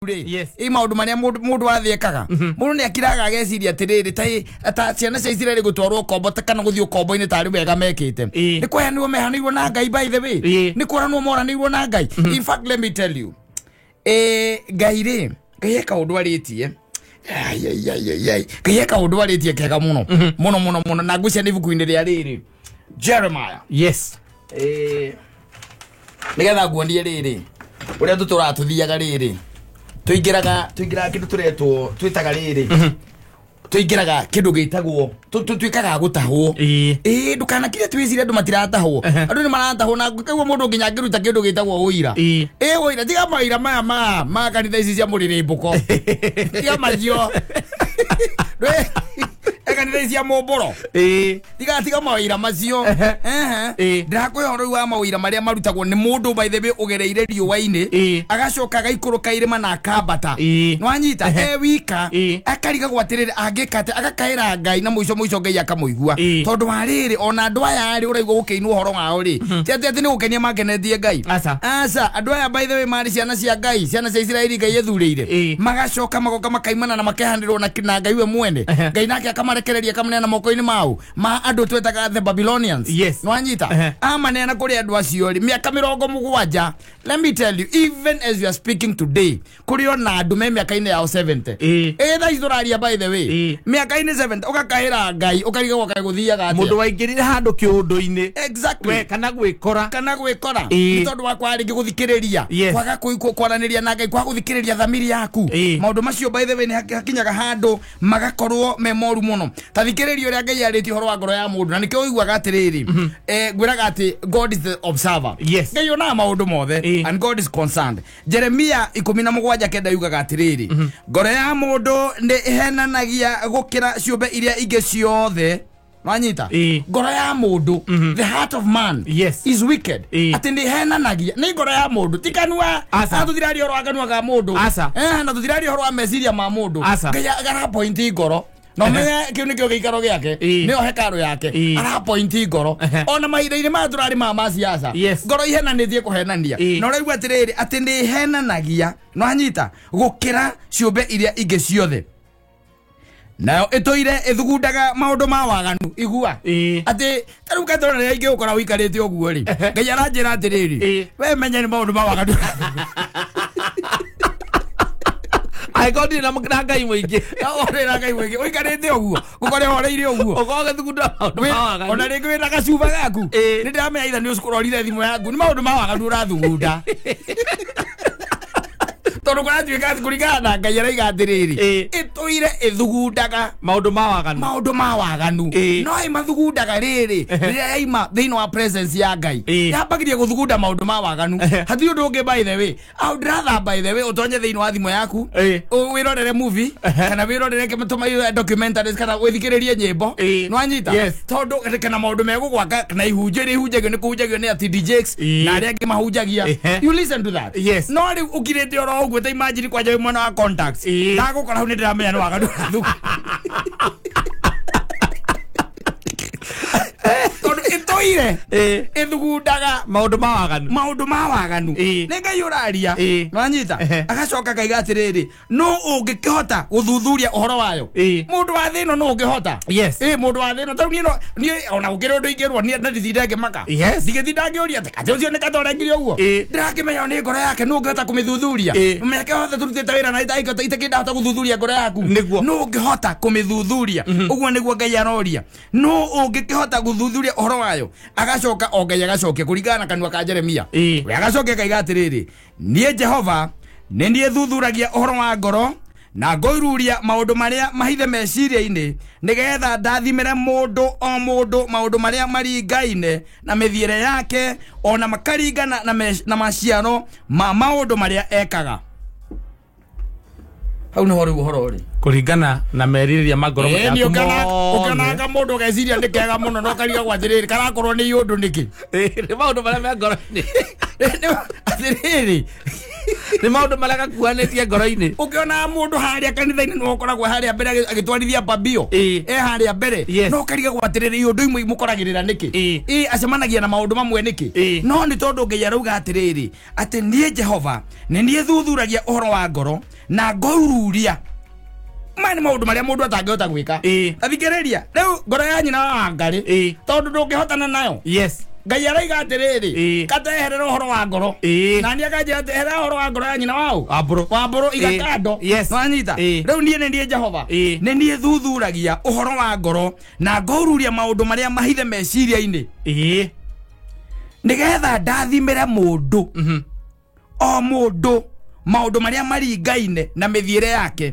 Rĩ, Yes. ĩ maũndũ marĩa mũndũ wa thĩ ekaga, mũndũ nĩ akiraga ageciria atĩrĩrĩ, ta ciana cia Isiraeli gũtwarwo ũkombo kana gũthiĩ ũkombo-inĩ tarĩ wega mekĩte. Nĩ kwehanirwo mehanĩirwo na Ngai, by the way. Nĩ kworanwo moranĩirwo na Ngai. In fact, let me tell you, Ngai rĩ, Ngai eka ũndũ arĩtie. Ai, ai, ai, ai, ai. Ngai eka ũndũ arĩtie kega mũno mũno mũno mũno, na ngwĩcia nĩ ibuku-inĩ rĩa rĩrĩ Jeremiah. Nĩgetha nguonie rĩrĩ ũrĩa tũtũraga tũthiaga rĩrĩ, tũingĩraga kĩndũ tũretwo twĩtaga rĩrĩ, tũingĩraga kĩndũ gĩtagwo tũtuĩkaga gũtahwo. Ĩĩ, ndũkanakire twĩcire andũ matiratahwo. Andũ nĩ maratahwo, na kaigua mũndũ nginya angĩruta kĩndũ gĩtagwo ũira. Ĩĩ, ũira, tiga maũira maya ma kanitha ici cia mũrĩrĩmbũko, tiga macio. Kanitha ici cia mũmbũro. Tiga mawĩra macio. Ehe. Ndĩrakũhe ũhoro rĩu wa mawĩra marĩa marutagwo nĩ mũndũ, by the way, ũgereire riũa-inĩ, agacoka agaikũrũka irĩma na akambata. Nĩwanyita? E wika. Akarigagwo atĩrĩrĩ, angĩka atĩ agakaĩra Ngai, na mũico mũico Ngai akamũigua. Tondũ wa rĩrĩ, ona andũ aya rĩ, ũraigua gũkĩinwo ũhoro wao rĩ, ti atĩ nĩ gũkenia makenetie Ngai. Aca. Aca, andũ aya, by the way, marĩ ciana cia Ngai, ciana cia Isiraeli Ngai ethurĩire. Magacoka magoka makaimana na makehanĩrwo na Ngai we mwene. Ngai nake akamarekereria, akamaneana moko-inĩ mau ma andũ twetaga the Babylonians. Nĩwanyita? Amaneana kũrĩ andũ acio rĩ, mĩaka 70. Let me tell you, even as we are speaking today, kũrĩ ona andũ me mĩaka-inĩ yao 70. Ĩ thaa ici tũraria, by the way, mĩaka-inĩ 70, ũgakaĩra Ngai, ũkarigagwo kaĩ gũthiaga atĩa. Mũndũ waingĩrire handũ kĩũndũ-inĩ. Exactly. We kana gwĩkora. Kana gwĩkora. Nĩ tondũ wa kwaga rĩngĩ gũthikĩrĩria, kwaga kwaranĩria na Ngai, kwaga gũthikĩrĩria thamiri yaku. Maũndũ macio, by the way, nĩ hakinyaga handũ magakorwo me moru mũno. Ta thikĩrĩria ũrĩa Ngai arĩtie ũhoro wa ngoro ya mũndũ, na nĩkĩo ũiguaga atĩrĩrĩ, ngwĩraga atĩ God is the observer. Ngai onaga maũndũ mothe. And God is concerned. Jeremia 17:9 yugaga atĩrĩrĩ, ngoro ya mũndũ nĩ ĩhenanagia gũkĩra ciũmbe iria ingĩ ciothe. Wanyita? Ngoro ya mũndũ, the heart of man is wicked. Atĩ nĩ ĩhenanagia, nĩ ngoro ya mũndũ, ti kanua. Aca. Tũtiraria ũhoro wa kanua ga mũndũ. Aca. Na tũtiraria ũhoro wa meciria ma mũndũ. Aca. Ngai arapointi ngoro, na ũmenye kĩu nĩkĩo gĩikaro gĩake, nĩyo hekarũ yake. Arapointi ngoro. Ona mahinda-inĩ maya tũrarĩ ma siasa, ngoro ihenanĩtie kũhenania. Na ũraigua atĩrĩrĩ, atĩ nĩ ĩhenanagia, nwanyita, gũkĩra ciũmbe iria ingĩ ciothe, nayo ĩtũire ĩthugundaga maũndũ ma waganu. Igua atĩ tarĩu katona rĩrĩa ingĩgũkora ũikarĩte ũguo rĩ, Ngai aranjĩra atĩrĩrĩ, we menye nĩ maũndũ ma waganu. Angĩkorwo ndirĩ na Ngai mũingĩ. Ũrĩ Ngai mũingĩ, ũikarĩte ũguo, gũkore horeire ũguo, ũkorwo ũgĩthugunda maũndũ ma waganu. Ona rĩngĩ wĩna gacuba gaku. Nĩ ndĩramenya itha nĩ ũrorire thimũ yaku, nĩ maũndũ ma waganu ũrathugunda, tondũ kũratuĩka kũringana na Ngai araiga atĩrĩrĩ, ĩtũire ĩthugundaga maũndũ ma waganu. Maũndũ ma waganu. No ĩmathugundaga rĩrĩ, rĩrĩa yaima thĩinĩ wa presence ya Ngai, yambagĩria gũthugunda maũndũ ma waganu. Hatirĩ ũndũ ũngĩ, by the way. I would rather, by the way, ũtonye thĩinĩ wa thimũ yaku, wĩrorere movie, kana wĩrorere kĩmatũma documentaries, kana wĩthikĩrĩrie nyĩmbo. Nĩwanyita? Yes. Tondũ kana maũndũ megũgwaka, kana ihunjio iria ihunjagio, nĩ kũhunjagio nĩ ati DJs na arĩa angĩ mahunjagia. You listen to that. No rĩu ũkirĩte oro ũguo, ta imagine kwanja wĩ mwena wa contacts, ndagũkora hau, nĩ ndĩramenya nĩ waganu ũrathuka, tondũ ĩtũire ĩthugundaga maũndũ ma waganu. Maũndũ ma waganu. Nĩ Ngai ũraria. Nĩwanyita? Agacoka kaiga atĩrĩrĩ, no ũngĩkĩhota gũthuthuria ũhoro wayo? Mũndũ wa thĩ ĩno, no ũngĩhota? Yes. Ĩ, mũndũ wa thĩ ĩno, tarĩu niĩ no niĩ ona gũkĩrĩ ũndũ ingĩrwo niĩ na ndithinde ngĩmaka. Ndigĩtinda ngĩũria atĩ atĩ ũcio nĩ katorekire ũguo. Ndĩrakĩmenya nĩ ngoro yake, no ũngĩhota kũmĩthuthuria? Mĩaka yothe tũrutĩte wĩra na itakĩndahota gũthuthuria ngoro yaku. Nĩguo. No ũngĩhota kũmĩthuthuria? Ũguo nĩguo Ngai aroria, no ũngĩkĩhota gũthuthuria ũhoro wayo? Agacoka o Ngai agacokia kũringana na kanua ka Jeremia. We agacokia akaiga atĩrĩrĩ, niĩ Jehova nĩ niĩ thuthuragia ũhoro wa ngoro, na ngoiruria maũndũ marĩa mahithe meciria-inĩ, nĩgetha ndathimĩre mũndũ o mũndũ maũndũ marĩa maringaine na mĩthiĩre yake, ona makaringana na maciaro ma maũndũ marĩa ekaga. Hau nĩho rĩu ũhoro ũrĩ. Kũringana na merirĩria ma ngoro Ĩĩ, nĩ yaku ũkĩonaga mothe. mũndũ ũgeciria nĩ kega mũno, no karigagwo atĩrĩrĩ, karakorwo nĩ ũndũ nĩkĩ? Nĩ maũndũ marĩa me ngoro-inĩ. Atĩrĩrĩ, nĩ maũndũ marĩa gakuanĩtie ngoro-inĩ. Ũkĩonaga mũndũ harĩa kanitha-inĩ nĩ ũkoragwo harĩa mbere agĩtwarithia pambio, e harĩa mbere, no karigagwo atĩrĩrĩ, ũndũ imwe imũkoragĩrĩra nĩkĩ? Ĩĩ, acemanagia na maũndũ mamwe nĩkĩ? No nĩ tondũ Ngai arauga atĩrĩrĩ, atĩ niĩ Jehova nĩ niĩ thuthuragia ũhoro wa ngoro, Na ngaururia maya nĩ maũndũ marĩa mũndũ atangĩhota gwĩka. Athikĩrĩria rĩu ngoro ya nyina wa Wangarĩ tondũ ndũngĩhotana nayo. Yes. Ngai araiga atĩrĩrĩ kateherera ũhoro wa ngoro na niĩ akanjĩra atĩ hera ũhoro wa ngoro ya nyina wao wa mbũrũ iga kando. Nĩwanyita? Rĩu niĩ nĩ niĩ Jehova nĩ niĩ thuthuragia ũhoro wa ngoro na ngaururia maũndũ marĩa mahithe meciria-inĩ nĩgetha ndathimĩre mũndũ o mũndũ maũndũ marĩa maringaine na mĩthiĩre yake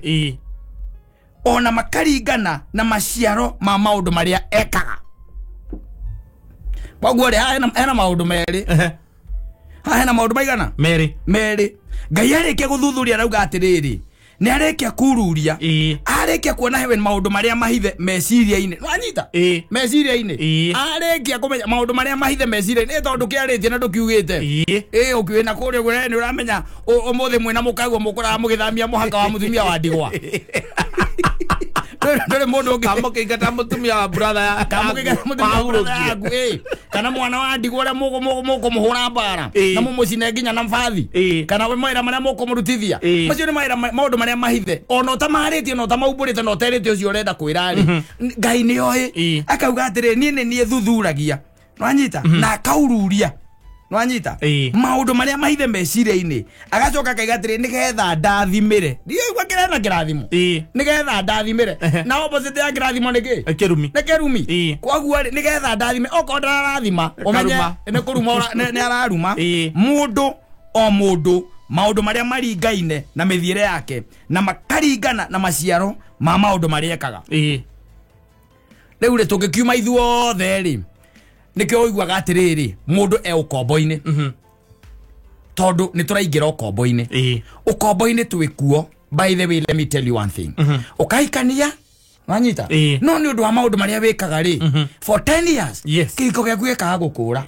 ona makaringana na maciaro ma maũndũ marĩa ekaga. Koguo rĩ hena maũndũ merĩ. Haha hena maũndũ maigana? Merĩ. Ngai arĩkia gũthuthuria arauga atĩrĩrĩ nĩ arĩkia kururia arĩkia kuona hewe maũndũ marĩa mahithe meciria-inĩ. Nĩwanyita? Meciria-inĩ arĩkia kũmenya maũndũ marĩa mahithe meciria-inĩ tondũ kĩarĩtie na ndũkiugĩte. Ũkiuĩ na kũrĩa ũguo nĩ ũramenya ũmũthĩ mwĩna mũkaguo mũkũraga mũgĩthamia mũhaka wa mũtumia wa ndigwa. Ndũrĩ mũndũ ũngĩ kamũkĩingata mũtumia wa brother ya kamũkĩingata mũtumia wa brother yaku kana mwana wa ndigwa ũrĩa mũkũmũhũra mbara na mũmũcine nginya na mbathi kana mawĩra marĩa mũkũmũrutithia. Macio nĩ mawĩra maũndũ marĩa mahithe ona ũtamarĩtie na ũtamaumbũrĩte na ũterĩte ũcio ũrenda kwĩra rĩ Ngai nĩ oĩ. Akauga atĩrĩ niĩ nĩ niĩ thuthuragia. Nĩwanyita? Na akaururia. Nĩwanyita? Maũndũ marĩa mahithe meciria-inĩ agacoka akaiga atĩrĩ nĩgetha ndathimĩre. Ndiigua kĩrena kĩrathimo. Nĩgetha ndathimĩre. Na opposite ya kĩrathimo nĩ kĩ? Kĩrumi. Nĩ kĩrumi. Koguo rĩ nĩgetha ndathime okorwo ndararathima ũmenye nĩ kũruma nĩ araruma mũndũ o mũndũ maũndũ marĩa maringaine na mĩthiĩre yake na makaringana na maciaro ma maũndũ marĩa ekaga. Rĩu rĩ tũngĩkiuma ithuothe rĩ nĩkĩo ũiguaga atĩrĩrĩ mũndũ e ũkombo-inĩ tondũ nĩ tũraingĩra ũkombo-inĩ. Ũkombo-inĩ twĩkuo. By the way, let me tell you one thing. Ũkahikania wanyita no nĩ ũndũ wa maũndũ marĩa wĩkaga rĩ for 10 years kĩhiko gĩaku gĩkaga gũkũra.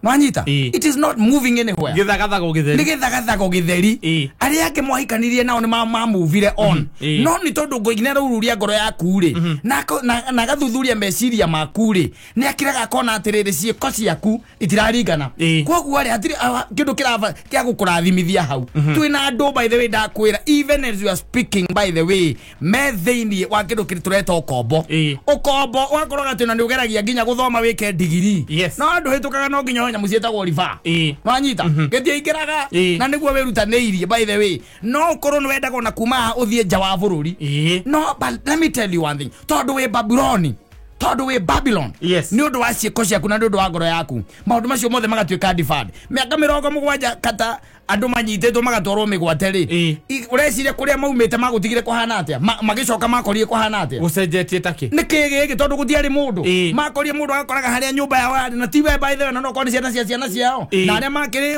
Wanyita? It is not moving anywhere. Gĩthagathago gĩtheri. Nĩ gĩthagathago gĩtheri. Arĩa angĩ mwahikanirie nao nĩ mamuvire on. No nĩ tondũ Ngai nĩ araururia ngoro yaku rĩ na agathuthuria meciria maku rĩ nĩ akiraga akona atĩrĩrĩ ciĩko ciaku itiraringana. Koguo rĩ hatirĩ kĩndũ kĩrava kĩa gũkũrathimithia hau. Twĩna andũ by the way ndakwĩra even as you are speaking by the way me thĩinĩ wa kĩndũ kĩrĩ tũreta ũkombo. Ũkombo ũgakorwo atĩ na nĩ ũgeragia nginya gũthoma wĩke ndigiri. No andũ hĩtũkaga no nginya nyamũ ciĩtagwo riba. Wanyita? Gĩtiaingĩraga na nĩguo wĩrutanĩirie by the way. No ũkorwo nĩ wendaga ona kuma haha ũthiĩ nja wa bũrũri. No but let me tell you one thing. Tondũ wĩ Babuloni, tondũ wĩ Babylon nĩ ũndũ wa ciĩko ciaku na nĩ ũndũ wa ngoro yaku maũndũ macio mothe magatuĩka deferred. Mĩaka 70 kata andũ manyitĩtwo magatwarwo mĩgwate rĩ ũreciria kũrĩa maumĩte magũtigire kũhana atĩa magĩcoka makorire kũhana atĩa gũcenjetie takĩ nĩ kĩ gĩkĩ tondũ gũtiarĩ mũndũ makorire mũndũ agakoraga harĩa nyũmba yao yarĩ na tiwe by the way na no korwo nĩ ciana cia ciana ciao na arĩa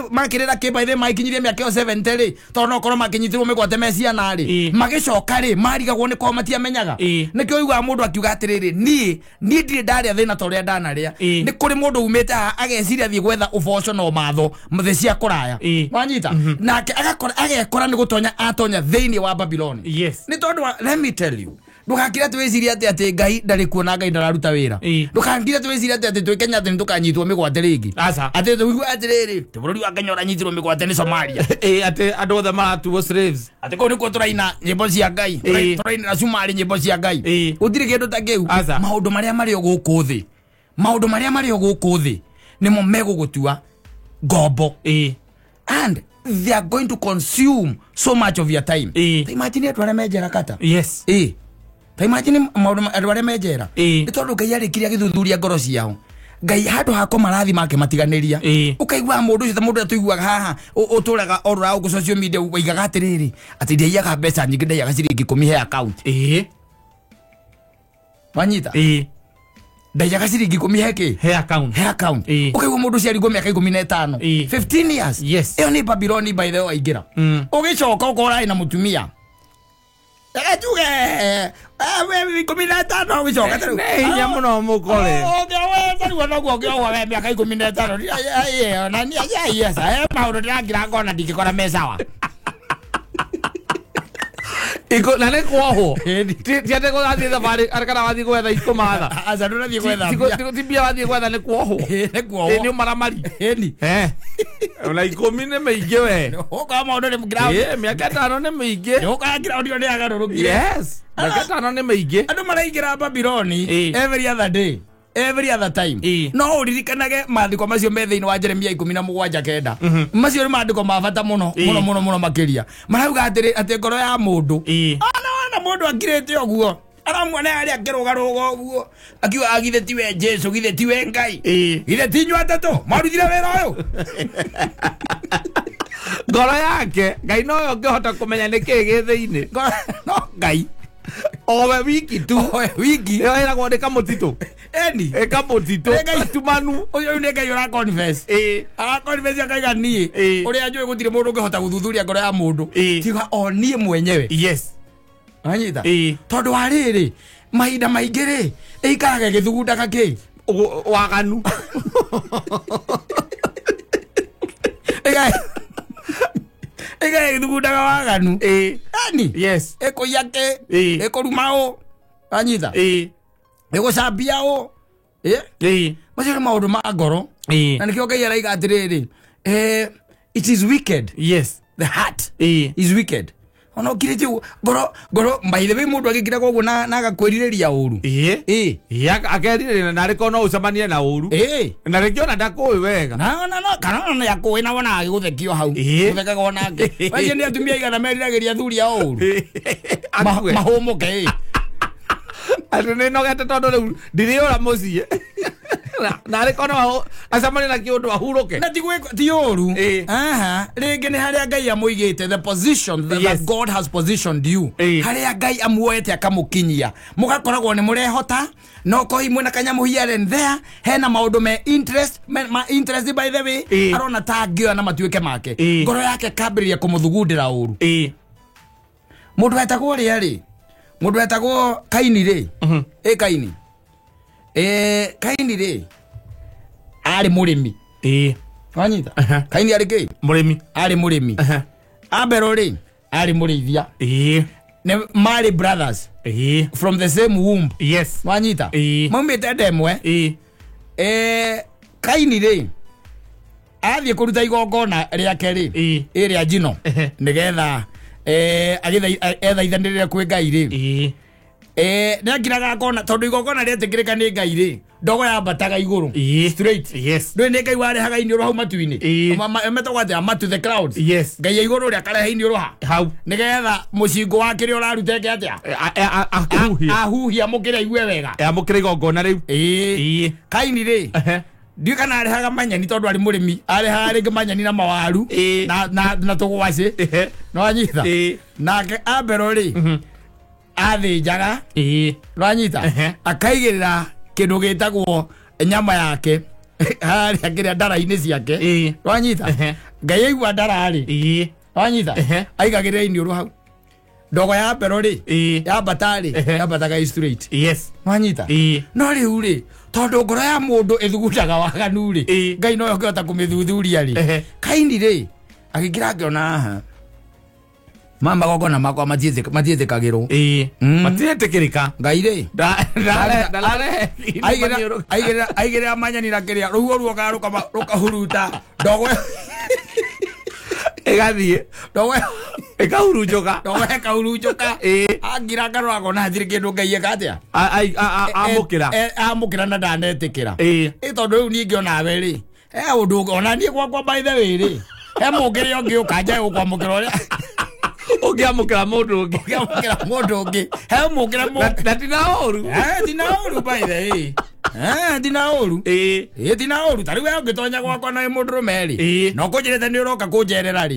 makĩrĩra kĩ by the way makinyirie mĩaka ĩyo 70 rĩ tondũ no korwo makĩnyitirwo mĩgwate me ciana rĩ magĩcoka rĩ marigagwo nĩ kwao matiamenyaga. Nĩkĩo ũiguaga mũndũ akiuga atĩrĩrĩ niĩ ndirĩ ndarĩa thĩna ta ũrĩa ndanarĩa. Nĩ kũrĩ mũndũ umĩte haha ageciria athiĩ gwetha ũboco na ũmatho thĩ cia kũraya. Wanyita? Nake agakora agekora nĩ gũtonya atonya thĩinĩ wa Babylon. Nĩ tondũ let me tell you ndũgakire atĩ wĩcirie atĩ atĩ Ngai ndarĩ kuo na Ngai ndararuta wĩra. Ndũgakire atĩ wĩcirie atĩ atĩ twĩ Kenya atĩ nĩtũkanyitwo mĩgwate rĩngĩ. Atĩ tũigue atĩrĩrĩ atĩ bũrũri wa Kenya ũranyitirwo mĩgwate nĩ Somalia. Atĩ andũ othe maratuo slaves. Atĩ kũu nĩkuo tũraina nyĩmbo cia Ngai. Tũrainĩra Cumarĩ nyĩmbo cia Ngai. Gũtirĩ kĩndũ ta kĩu. Maũndũ marĩa marĩ o gũkũ thĩ. Maũndũ marĩa marĩ o gũkũ thĩ nĩmo megũgũtua ngombo. And they are going to consume so much of your time. Imagine andũ arĩa me njera kata. Yes. Ta imagine maũndũ andũ arĩa me njera. Nĩ tondũ Ngai arĩkirie agĩthuthuria ngoro ciao. Ngai handũ ha kũmarathi make matiganĩria. Ũkaigua mũndũ ũcio ta mũndũ ũrĩa tũiguaga haha ũtũraga orũra gũkũ social media waigaga atĩrĩrĩ atĩ ndiaiyaga mbeca nyingĩ ndaiyaga ciringi 10 he account. Wanyita? Ndaiyaga ciringi 10 he kĩ? He account. He account. Ũkaigua mũndũ ũcio arigwo mĩaka 15. 15 years. Yes. Ĩyo nĩ Babylon by the way waingĩra. Ũgĩcoka ũkora ĩna mũtumia. Njuge 15 ũgĩcoka ta rĩu. Nĩ hinya mũno mũkore. Ũngĩowe noguo ũngĩohwo we mĩaka 15. Na niĩ maũndũ ndĩrangira ngona ndingĩkora me sawa. Iko na nĩ kuohwo. Ti atĩ gũthiĩ thabarĩ kana wathiĩ gwetha ikũmatha. Aca ndũrathiĩ gwetha mbia. Ti mbia wathiĩ gwetha nĩ kuohwo. Nĩ kuohwo. Nĩ ũmaramari. Ĩni. Ona 10 nĩ mĩingĩ we. Ũkoya maũndũ nĩ ground. Mĩaka 5 nĩ mĩingĩ. Ũkoya ground ĩyo nĩ yagarũrũkire. Yes. Mĩaka 5 nĩ mĩingĩ. Andũ maraingĩra Babiloni every other day. Every other time. No uririkanage maandĩko macio me thĩinĩ wa Jeremia 17:9. Macio nĩ maandĩko ma bata mũno mũno mũno mũno makĩria. Marauga atĩrĩ atĩ ngoro ya mũndũ. Ona mũndũ akirĩte ũguo. Aramuona harĩa akĩrũgarũga ũguo. Akiuga githĩ tiwe Jesu, githĩ tiwe Ngai. Githĩ ti inyuĩ atatũ mwarutire wĩra ũyũ. Ngoro yake Ngai noyo ũngĩhota kũmenya nĩ kĩĩ gĩ thĩinĩ. No Ngai. Owe wiki tu. Owe wiki. Ĩyo ĩragwo nĩ kamũtitũ. Eni. Kamũtitũ. Tumanu. Ũyũ nĩ Ngai ũra confess. Ara confess akaiga niĩ. Ũrĩa njũĩ gũtirĩ mũndũ ũngĩhota gũthuthuria ngoro ya mũndũ. Tiga o niĩ mwenyewe. Yes. Wanyita? Tondũ wa rĩrĩ mahinda maingĩ rĩ ĩikaraga ĩgĩthugundaga kĩ? Waganu. Ĩikaraga ĩgĩthugundaga waganu. Eni. Yes. Ĩkũiya kĩ? Ĩkũruma ũ? Wanyita? Ĩgũcambia ũ? Macio nĩ maũndũ ma ngoro. Na nĩkĩo Ngai araiga atĩrĩrĩ, it is wicked. Yes. The heart is wicked. Ona ũkirĩte ũguo ngoro ngoro by the way mũndũ agĩkira koguo na agakwĩrirĩria ũru. Akerirĩria na arĩkorwo no ũcemanie na ũru. Na rĩngĩ ona ndakũĩ wega. Na na kana ona nĩakũĩ na wona agĩgũthekio hau. Gũthekaga onake. Wacio nĩ atumia aigana meriragĩria athuri ao ũru. Mahũmũke. Atĩ nĩ nogete tondũ rĩu ndirĩũra mũciĩ. Na arĩkorwo no acemanie na kĩũndũ ahurũke. Na ti ũru. Aha, rĩngĩ nĩ harĩa Ngai amũigĩte, the position that, yes, God has positioned you. Harĩa Ngai amuoete akamũkinyia. Mũgakoragwo nĩ mũrehota, no kohi mwĩna kanyamũ here and there, hena maũndũ me interest, ma interest by the way, arona ta angĩoya na matuĩke make. Ngoro yake kambĩrĩria kũmũthugundĩra ũru. Mũndũ wetagwo rĩa rĩ? Mũndũ wetagwo Kaini rĩ? Kaini. Kaini rĩ arĩ mũrĩmi. Wanyita? Kaini arĩ kĩ? Mũrĩmi. Arĩ mũrĩmi. Abel rĩ arĩ mũrĩithia. Nĩ marĩ brothers. From the same womb. Yes. Wanyita? Maumĩte nda ĩmwe. Kaini rĩ athiĩ kũruta igongona rĩake rĩ ĩrĩa njino nĩgetha ethaithanĩrĩre kwĩ Ngai rĩ. Nĩakiraga akona tondũ igongona rĩetĩkĩrĩka nĩ Ngai rĩ ndogo yambataga igũrũ straight. Yes. Ndũĩ nĩ Ngai warehaga iniũrũ hau matu-inĩ. Metagwo atĩa? Matu, the clouds. Yes. Ngai ya igũrũ rĩ akarehe iniũrũ hau nĩgetha mũcingo wa kĩrĩa ũraruta eke atĩa? Ahuhie amũkĩre aigue wega. Amũkĩre igongona rĩu. Kaini rĩ ndiũĩ kana arehaga manyeni tondũ arĩ mũrĩmi, arehaga rĩngĩ manyeni na mawaru na tũgwacĩ. Nĩwanyita? Nake Abel rĩ athĩnjaga. Nĩwanyita? Akaigĩrĩra kĩndũ gĩtagwo nyama yake harĩa kĩrĩa ndara-inĩ ciake. Nĩwanyita? Ngai aigua ndara rĩ. Nĩwanyita? Aigagĩrĩra iniũrũ hau. Ndogo ya Abel rĩ yambata rĩ yambataga straight. Yes. Nĩwanyita? No rĩu rĩ tondũ ngoro ya mũndũ ĩthugundaga waganu rĩ Ngai nowe ũngĩhota kũmĩthuthuria rĩ. Kaini rĩ agĩkira akĩona haha ma magongona makwa matiĩtĩkagĩrwo. Matiretĩkĩrĩka. Ngai rĩ aigĩrĩra manyeni na kĩrĩa rũhuho ruokaga rũkahuruta ndogo ĩgathiĩ ndogo ĩkahurunjũka. Ndogo ĩkahurunjũka. Angira akarora akona hatirĩ kĩndũ Ngai eka atĩa? Amũkĩra. Amũkĩra na ndanetĩkĩra. Tondũ rĩu niĩ ngĩona we rĩ he ũndũ ona niĩ gwakwa by the way rĩ he mũngĩrĩa ũngĩ ũkanja gũkwamũkĩra ũrĩa ũngĩamũkĩra mũndũ ũngĩ. Ũngĩamũkĩra mũndũ ũngĩ. He mũngĩra mũndũ. Na tina ũru. Tina ũru by the way. Tina ũru. Tina ũru. Ta rĩu we ũngĩtonya gwakwa na wĩ mũndũrũme rĩ na ũkũnjĩrĩte nĩ ũroka kũnjerera rĩ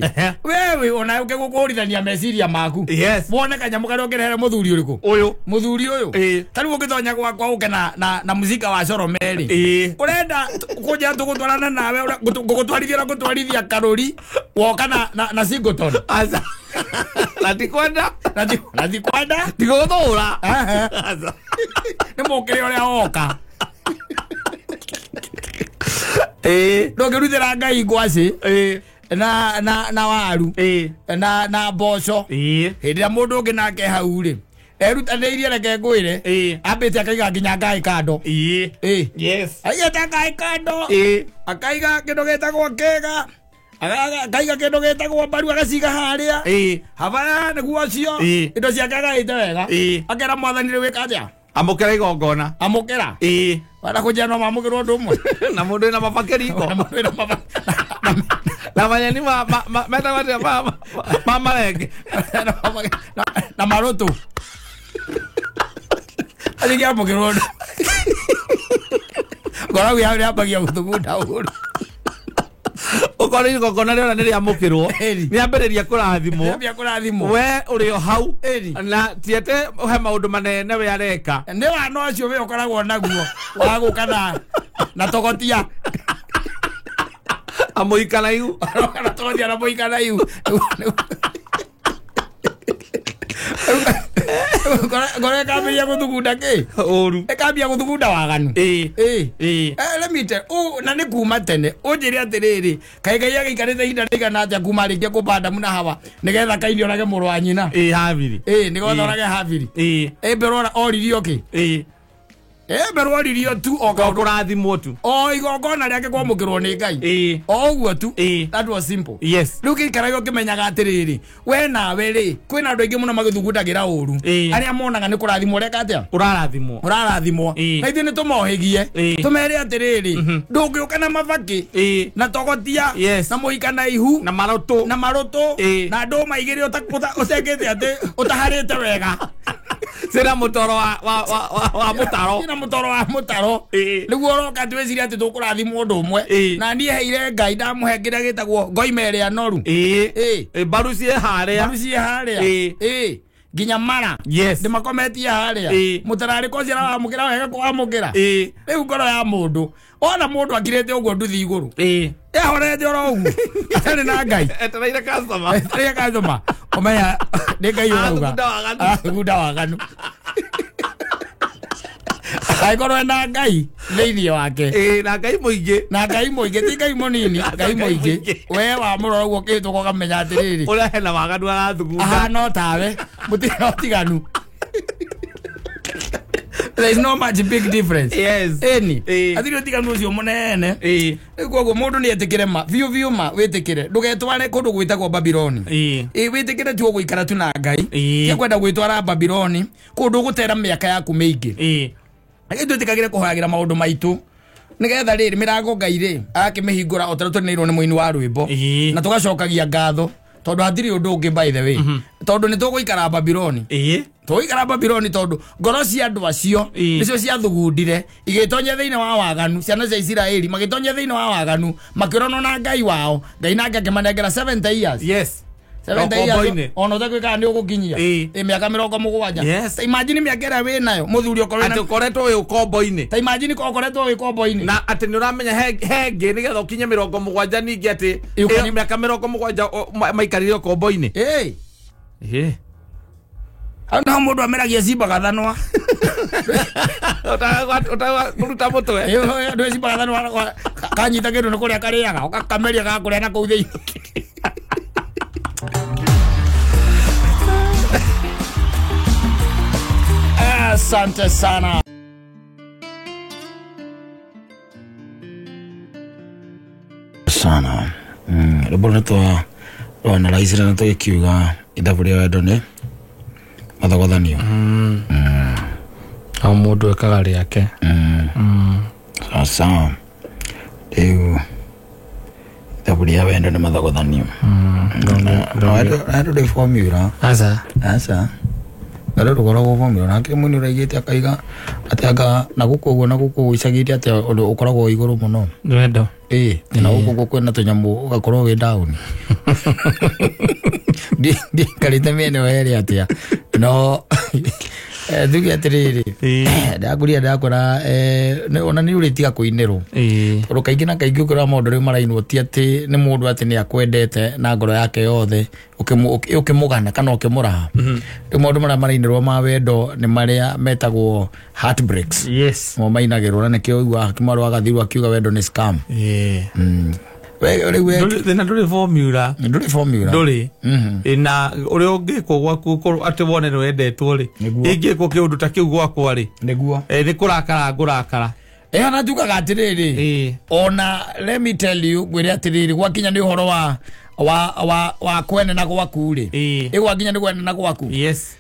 we ona ũke gũkũhũrithania meciria maku. Yes. Wone kanyamũ karĩa ũngĩrehere mũthuri ũrĩkũ? Ũyũ. Mũthuri ũyũ. Ta rĩu ũngĩtonya gwakwa ũke na mũcinga wa Corome rĩ ũrenda kũnjĩra tũgũtwarana nawe ngũgũtwarithia ũrĩa ngũtwarithia karũri woka na Singleton. Aca. Na tikwenda. Na tikwenda. Tigũgũthũra. Nĩ mũkĩre ũrĩa woka. Ndũngĩrutĩra Ngai ngwacĩ. Na na na waru na na mboco. Hĩndĩ ĩrĩa mũndũ ũngĩ nake hau rĩ erutanĩirie reke ngwĩre ambĩte akaiga nginya ngaĩ kando. Yes. Aigĩte ngaĩ kando, akaiga kĩndũ gĩtagwo kĩga, akaiga kĩndũ gĩtagwo mbaru agaciga harĩa habaya nĩguo ũcio indo ciake agaĩte wega, akera mwathani rĩu wĩka atĩa? Amũkĩra igongona. Amũkĩra. Wenda kũnjĩra no mamũkĩrwo ũndũ ũmwe na mũndũ wĩna mabakĩri iko na manyeni metagwo atĩa ma marenge na marũtũ athingĩamũkĩrwo ũndũ ngoragwo hau nĩambagia gũthugunda ũru. Ũkorwo igongona rĩona nĩ rĩamũkĩrwo nĩambĩrĩria kũrathimwo we ũrĩ o hau na tiete he maũndũ manene we areka nĩ wana ũcio we ũkoragwo naguo wa gũka na togotia amũikaraihu na togotia na mũikaraihu ngoro ĩkambĩrĩria gũthugunda kĩ ũru ĩkambia gũthugunda waganu. Let me tell na nĩ kuma tene ũnjĩre atĩrĩrĩ kaĩ Ngai agĩikarĩte ihinda rĩigana atĩa kuma rĩngĩ kũmba Adamu na Hawa nĩgetha Kaini orage mũrũ wa nyina? Habili. Nĩgetha orage Habili. Mbere oririo kĩ? Mbere oririo tu o kaũndũ kũrathimwo tu o igongona rĩake kwamũkĩrwo nĩ Ngai o ũguo tu. That was simple. Yes. Rĩu gĩikarage ũkĩmenyaga atĩrĩrĩ we nawe rĩ kwĩna andũ aingĩ mũno magĩthugundagĩra ũru arĩa monaga nĩ kũrathimwo ũreka atĩa? Ũrarathimwo. Ũrarathimwo. Na ithuĩ nĩ tũmohĩgie tũmere atĩrĩrĩ ndũngĩũka na mabakĩ na togotia na mũikanaihu na marũtũ na marũtũ na ndũma igĩrĩ ũtengĩte atĩ ũtaharĩte wega cina mũtoro wa mũtaro cina mũtoro wa mũtaro nĩguo ũroka twĩcirie atĩ tũkũrathimwo ũndũ ũmwe na niĩ heire Ngai ndamũhe kĩrĩa gĩtagwo ngoima ĩrĩa noru mbaru ciĩ harĩa mbaru ciĩ harĩa nginya mara ndĩmakometie harĩa mũtararĩko ũcio arawamũkĩra wega kũwamũkĩra rĩu ngoro ya mũndũ ona mũndũ akirĩte ũguo nduthi igũrũ ehorete oro ũguo atarĩ na Ngai etereire customer etereire customer ũmenya nĩ Ngai ũrauga athugunda waganu angĩkorwo ena Ngai thĩinĩ wake na Ngai mũingĩ na Ngai mũingĩ ti Ngai mũnini Ngai mũingĩ we wamũrora ũguo ũkĩhĩtũka ũkamenya atĩrĩrĩ ũrĩa hena waganu arathugunda ahana o tawe mũtirĩ na ũtiganu. There is no much big difference. Yes. Eni. Athiri ũtiganu ũcio mũnene. Rĩu koguo mũndũ nĩ etĩkĩre ma biũ biũ ma wĩtĩkĩre ndũgetware kũndũ gwĩtagwo Babiloni. Wĩtĩkĩre tu ũgũikara tu na Ngai. Ti kwenda gwĩtwara Babiloni kũndũ ũgũtera mĩaka yaku mĩingĩ. Reke twĩtĩkagĩre kũhoyagĩra maũndũ maitũ nĩgetha rĩrĩ mĩrango Ngai rĩ agakĩmĩhingũra o ta ũrĩa tũneirwo nĩ mũini wa rwĩmbo na tũgacokagia ngatho tondũ hatirĩ ũndũ ũngĩ by the way tondũ nĩ tũgũikara Babiloni. Tũgũikara Babiloni tondũ ngoro cia andũ acio nĩcio ciathugundire igĩtonya thĩinĩ wa waganu ciana cia Isiraeli magĩtonya thĩinĩ wa waganu makĩronwo na Ngai wao Ngai nake akĩmanengera 70 years. Yes. 70 years ona ũtegwĩkaga nĩ ũgũkinyia mĩaka 70. Ta imagine mĩaka ĩrĩa wĩnayo mũthuri ũkorwo atĩ ũkoretwo wĩ ũkombo-inĩ. Ta imagine ũkoretwo wĩ ũkombo-inĩ na atĩ nĩ ũramenya hengĩ nĩgetha ũkinye 70 ningĩ atĩ mĩaka 70 maikarire ũkombo-inĩ. Hau nĩho mũndũ ameragia cimba gathanwa ũtaga kũruta mũtwe ndũĩ cimba gathanwa kanyita kĩndũ nĩ kũrĩa karĩaga ũgakameria gakũrĩa na kũu thĩinĩ. Asante sana. Sana. Rwĩmbo rũrũ twa analyze na tũgĩkiuga ithabu rĩa wendo nĩ mathogothanio. O mũndũ ekaga rĩake. Sasa rĩu ithabu rĩa wendo nĩ mathogothanio. No ndĩ formula. Aca. Aca. Rĩu rũkoragwo formula nake mũini ũraigĩte akaiga atĩ anga na gũkũ ũguo na gũkũ ũguo icagi-inĩ atĩ ũndũ ũkoragwo igũrũ mũno. Wendo. Na gũkũ ũguo kwĩna tũnyamũ ũgakorwo wĩ down. Ndikarĩte mĩena ĩyo yerĩ atĩa no tuge atĩrĩrĩ ndakũria ndakora ona nĩ ũrĩtiga kũinĩrwo tondũ kaingĩ na kaingĩ ũkĩrora maũndũ rĩu marainwo ti atĩ nĩ mũndũ atĩ nĩ akwendete na ngoro yake yothe ũkĩmũgana kana ũkĩmũraha. Rĩu maũndũ marĩa marainĩrwo ma wendo nĩ marĩa metagwo heartbreaks. Yes. Mo mainagĩrwo na nĩkĩo ũiguaga Kĩmarũ agathirwo akiuga wendo nĩ scam. Thĩna ndũrĩ formula. Ndũrĩ formula. Ndũrĩ. Na ũrĩa ũngĩkwo gwaku ũkorwo atĩ wone nĩ wendetwo rĩ, ingĩkwo kĩũndũ ta kĩu gwakwa rĩ, nĩguo nĩ kũrakara ngũrakara. Ona njugaga atĩrĩrĩ, ona let me tell you, ngwĩre atĩrĩrĩ, gwakinya nĩ ũhoro wa kwenena gwaku rĩ, ĩgwakinya nĩ kwenena gwaku. Yes.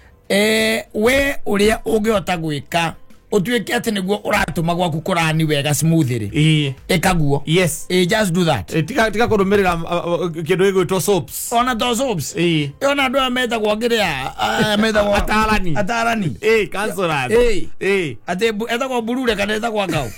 We ũrĩa ũngĩhota gwĩka ũtuĩke atĩ nĩguo ũratũma gwaku kũrani wega smooth rĩ, ĩkaguo. Yes. Just do that. Tiga kũrũmĩrĩra kĩndũ gĩgwĩtwo soaps. Ona to soaps. Ona andũ aya metagwo kĩrĩa metagwo atarani. Atarani. Counselors. Atĩ etagwo Burure kana etagwo Ngao.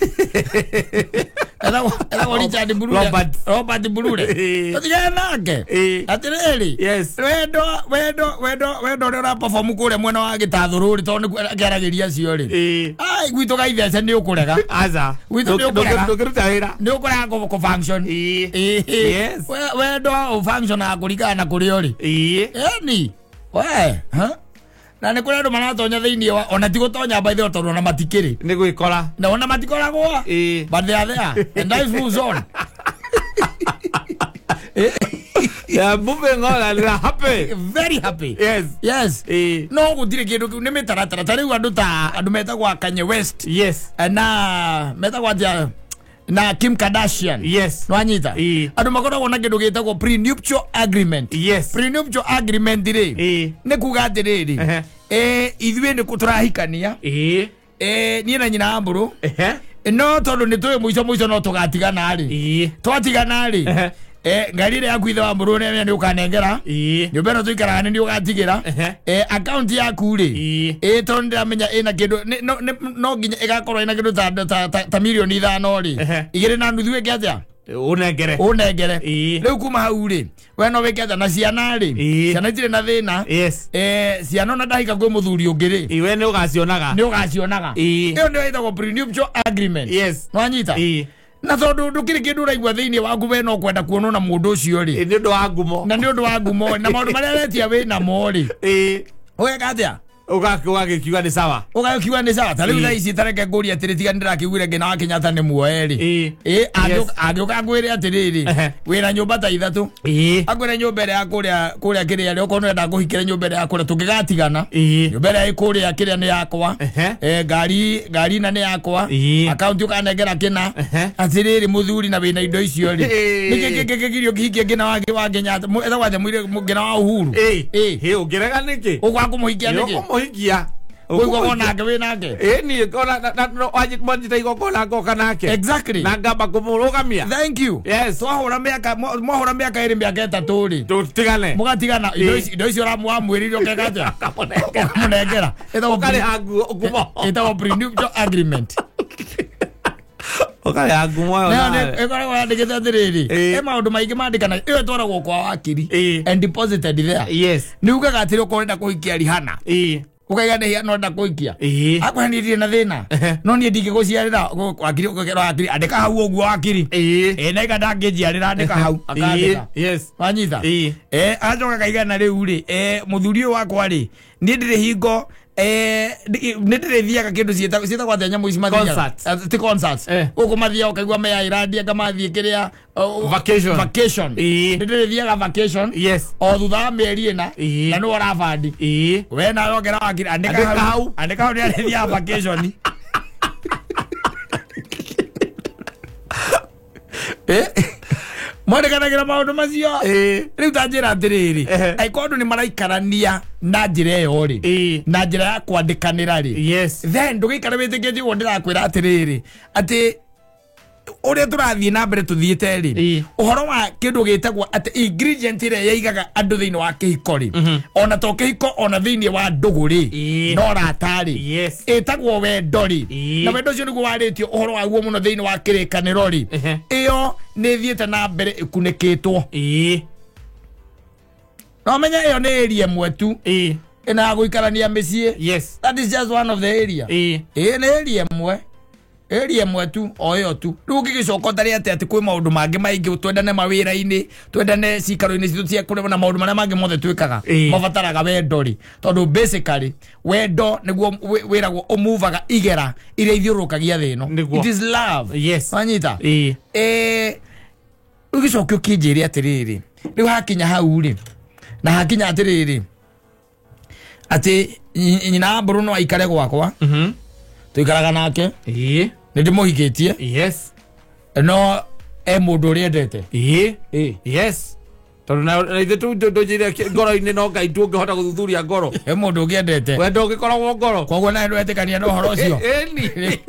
Etagwo Richard Burure. Robert Burure. Tũtigane nake. Atĩrĩrĩ. Yes. Wendo ũrĩa ũraperform kũrĩa mwena wa gĩtathũrũ rĩ, tondũ nĩkuo akĩaragĩria acio rĩ. Ai gwitũ gaithece nĩ ũkũrega. Aca. Gwitũ nĩ ũkũrega. Ndũngĩruta wĩra. Nĩ ũkũrega kũ function. Yes. Wendo ũ function kũringana na kũrĩa ũrĩ. Ĩni. We, ha? Na nĩ kũrĩ andũ maratonya thĩinĩ wa ona ti gũtonya by the way tondũ ona matikĩrĩ. Nĩ gwĩkora. Na ona matikoragwo. But they are there. And life moves on. Yeah, moving on and they're happy. Very happy. Yes. Yes. No gũtirĩ kĩndũ kĩu nĩ mĩtaratara ta rĩu andũ ta andũ metagwo Kanye West. Yes. Na metagwo atĩa na Kim Kardashian. Yes. Nwanyita. Andũ makoragwo na kĩndũ gĩtagwo prenuptial agreement. Yes. Prenuptial agreement rĩ. Nĩ kuga atĩrĩrĩ. Ithuĩ nĩ tũrahikania. Niĩ na nyina wa Mbũrũ. No tondũ nĩ tũĩ mũico mũico no tũgatigana rĩ. Twatigana rĩ. Ngari ĩrĩa yaku ithe wa Mbũrũ nĩ ũkanengera. Nyũmba ĩno tũikaraga nĩ ũgatigĩra. Akaunti yaku rĩ, tondũ nĩndĩramenya ĩna kĩndũ no nginya ĩgakorwo ĩna kĩndũ ta mirioni 5 rĩ, 2.5 wĩke atĩa? Ũnengere. Ũnengere. Rĩu kuma hau rĩ, we no wĩke atĩa na ciana rĩ, ciana itirĩ na thĩna. Yes. Ciana ona ndahika kwĩ mũthuri ũngĩ rĩ, we nĩ ũgacionaga. Nĩ ũgacionaga. Ĩyo nĩyo ĩtagwo prenuptial agreement. Yes. Nwanyita? Na tondũ ndũkĩrĩ kĩndũ ũraigua thĩinĩ waku we no kwenda kuonwo na mũndũ ũcio rĩ, nĩ ũndũ wa ngumo. Na nĩ ũndũ wa ngumo na maũndũ marĩa aretia wĩ namo rĩ, ũgeka atĩa? Ũgagĩkiuga nĩ sawa. Ũgagĩkiuga nĩ sawa. Ta rĩu thaa ici tareke ngũrie atĩrĩ, tiga nĩndĩrakĩiguire Ngĩna wa Kenyatta nĩ muoe rĩ, angĩũka ngwĩre atĩrĩrĩ, wĩna nyũmba ta 3, akwĩre nyũmba ĩrĩa ya kũrĩa kĩrĩa rĩ, okorwo nĩwenda ngũhikĩre nyũmba ĩrĩa ya kũrĩa tũngĩgatigana, nyũmba ĩrĩa ĩ kũrĩa kĩrĩa nĩ yakwa, ngari ina nĩ yakwa, akaunti ũkanengera kĩna, atĩrĩrĩ mũthuri na wĩna indo icio rĩ, nĩkĩ kĩngĩgirio kĩhikie Ngĩna wa Kenyatta, etagwo atĩa mũirĩtu Ngĩna wa Uhuru? Ũngĩrega nĩkĩ? Ũkwaga kũmũhikia nĩkĩ? Kũmũhikia. Ũigua wona wĩ nake. Niĩ ona mwanyita igongona ngoka nake. Exactly. Na ngamba kũmũrũgamia. Thank you. Yes. Twahũra mĩaka, mwahũra mĩaka 2 mĩaka 3 rĩ, tũtigane. Mũgatigana. Indo icio ũramwĩrire ũkeka atĩa? Ũkamũnengera. Ũkarĩha ngumo. Ĩtagwo prenuptial agreement. Ũkarĩha ngumo ĩyo nawe. Ĩkoragwo yandĩkĩte atĩrĩrĩ, maũndũ maingĩ mandĩkana, ĩyo ĩtwaragwo kwa wakiri and deposited there. Yes. Nĩ ugaga atĩrĩ okorwo ũrenda kũhikia Rihanna, ũkaiga nĩ Rihanna ũrenda kũhikia, akwĩra niĩ ndirĩ na thĩna, no niĩ ndingĩgũciarĩra. Wakiri ũkera wakiri, andĩka hau ũguo wakiri. Na iga ndangĩnjiarĩra, andĩka hau, akandĩka. Yes. Wanyita? Acoka akaiga na rĩu rĩ, mũthuri ũyũ wakwa rĩ, niĩ ndirĩ hingo nĩ ndĩrĩthiaga kĩndũ ciĩtagwo atĩa nyamũ ici mathiaga? Ti concerts. Gũkũ mathiaga ũkaigua me Island, anga mathiĩ kĩrĩa Vacation. Vacation. Nĩ ndĩrĩthiaga vacation. Yes. O thutha wa mĩeri 4, na nĩwe ũrabandi. We nawe ũkera wakiri, andĩka hau. Andĩka hau nĩ arĩthiaga vacation. Mwandĩkanagĩra maũndũ macio. Rĩu ta njĩra atĩrĩrĩ, angĩkorwo andũ nĩ maraikarania na njĩra ĩyo rĩ, na njĩra ya kwandĩkanĩra rĩ, Yes. then ndũgĩikare wĩtĩkĩtie ũguo ndĩrakwĩra atĩrĩrĩ, atĩ ũrĩa tũrathiĩ na mbere tũthiĩte rĩ, ũhoro wa kĩndũ gĩtagwo atĩ ingredient ĩrĩa yaigaga andũ thĩinĩ wa kĩhiko rĩ, ona to kĩhiko ona thĩinĩ wa ndũgũ rĩ, no rata rĩ, ĩtagwo wendo rĩ, na wendo ũcio nĩguo warĩtio ũhoro waguo mũno thĩinĩ wa kĩrĩkanĩro rĩ, ĩyo nĩ ĩthiĩte na mbere ĩkunĩkĩtwo. No menya ĩyo nĩ area ĩmwe tu ĩna ya gũikarania mĩciĩ. Yes. That is just one of the area. Nĩ area ĩmwe. Area ĩmwe tu, o ĩyo tu. Rĩu ũngĩgĩcoka ũtare atĩ atĩ kwĩ maũndũ mangĩ maingĩ, twendane mawĩra-inĩ, twendane ciikaro-inĩ citũ cia kũrĩa na maũndũ marĩa mangĩ mothe twĩkaga, mabataraga wendo rĩ. Tondũ basically wendo nĩguo wĩragwo ũmuvaga igera iria ithiũrũrũkagia thĩ ĩno. It is love. Yes. Wanyita? Rĩu Rĩu gĩcoke ũkĩnjĩre atĩrĩrĩ, rĩu hakinya hau rĩ, na hakinya atĩrĩrĩ atĩ nyina wa Mbũrũ no aikare gwakwa, tũikaraga nake, Ĩĩ. nĩ ndĩmũhikĩtie, Yes. no e mũndũ ũrĩa endete. Ĩĩ. Ĩĩ. Yes. Tondũ na ithuĩ tũnjĩire ngoro-inĩ no Ngai tu ũngĩhota gũthuthuria ngoro. He mũndũ ũngĩ endete. Wendo ũngĩkoragwo ngoro. Koguo nawe ndwetĩkania na ũhoro ũcio. Ĩni.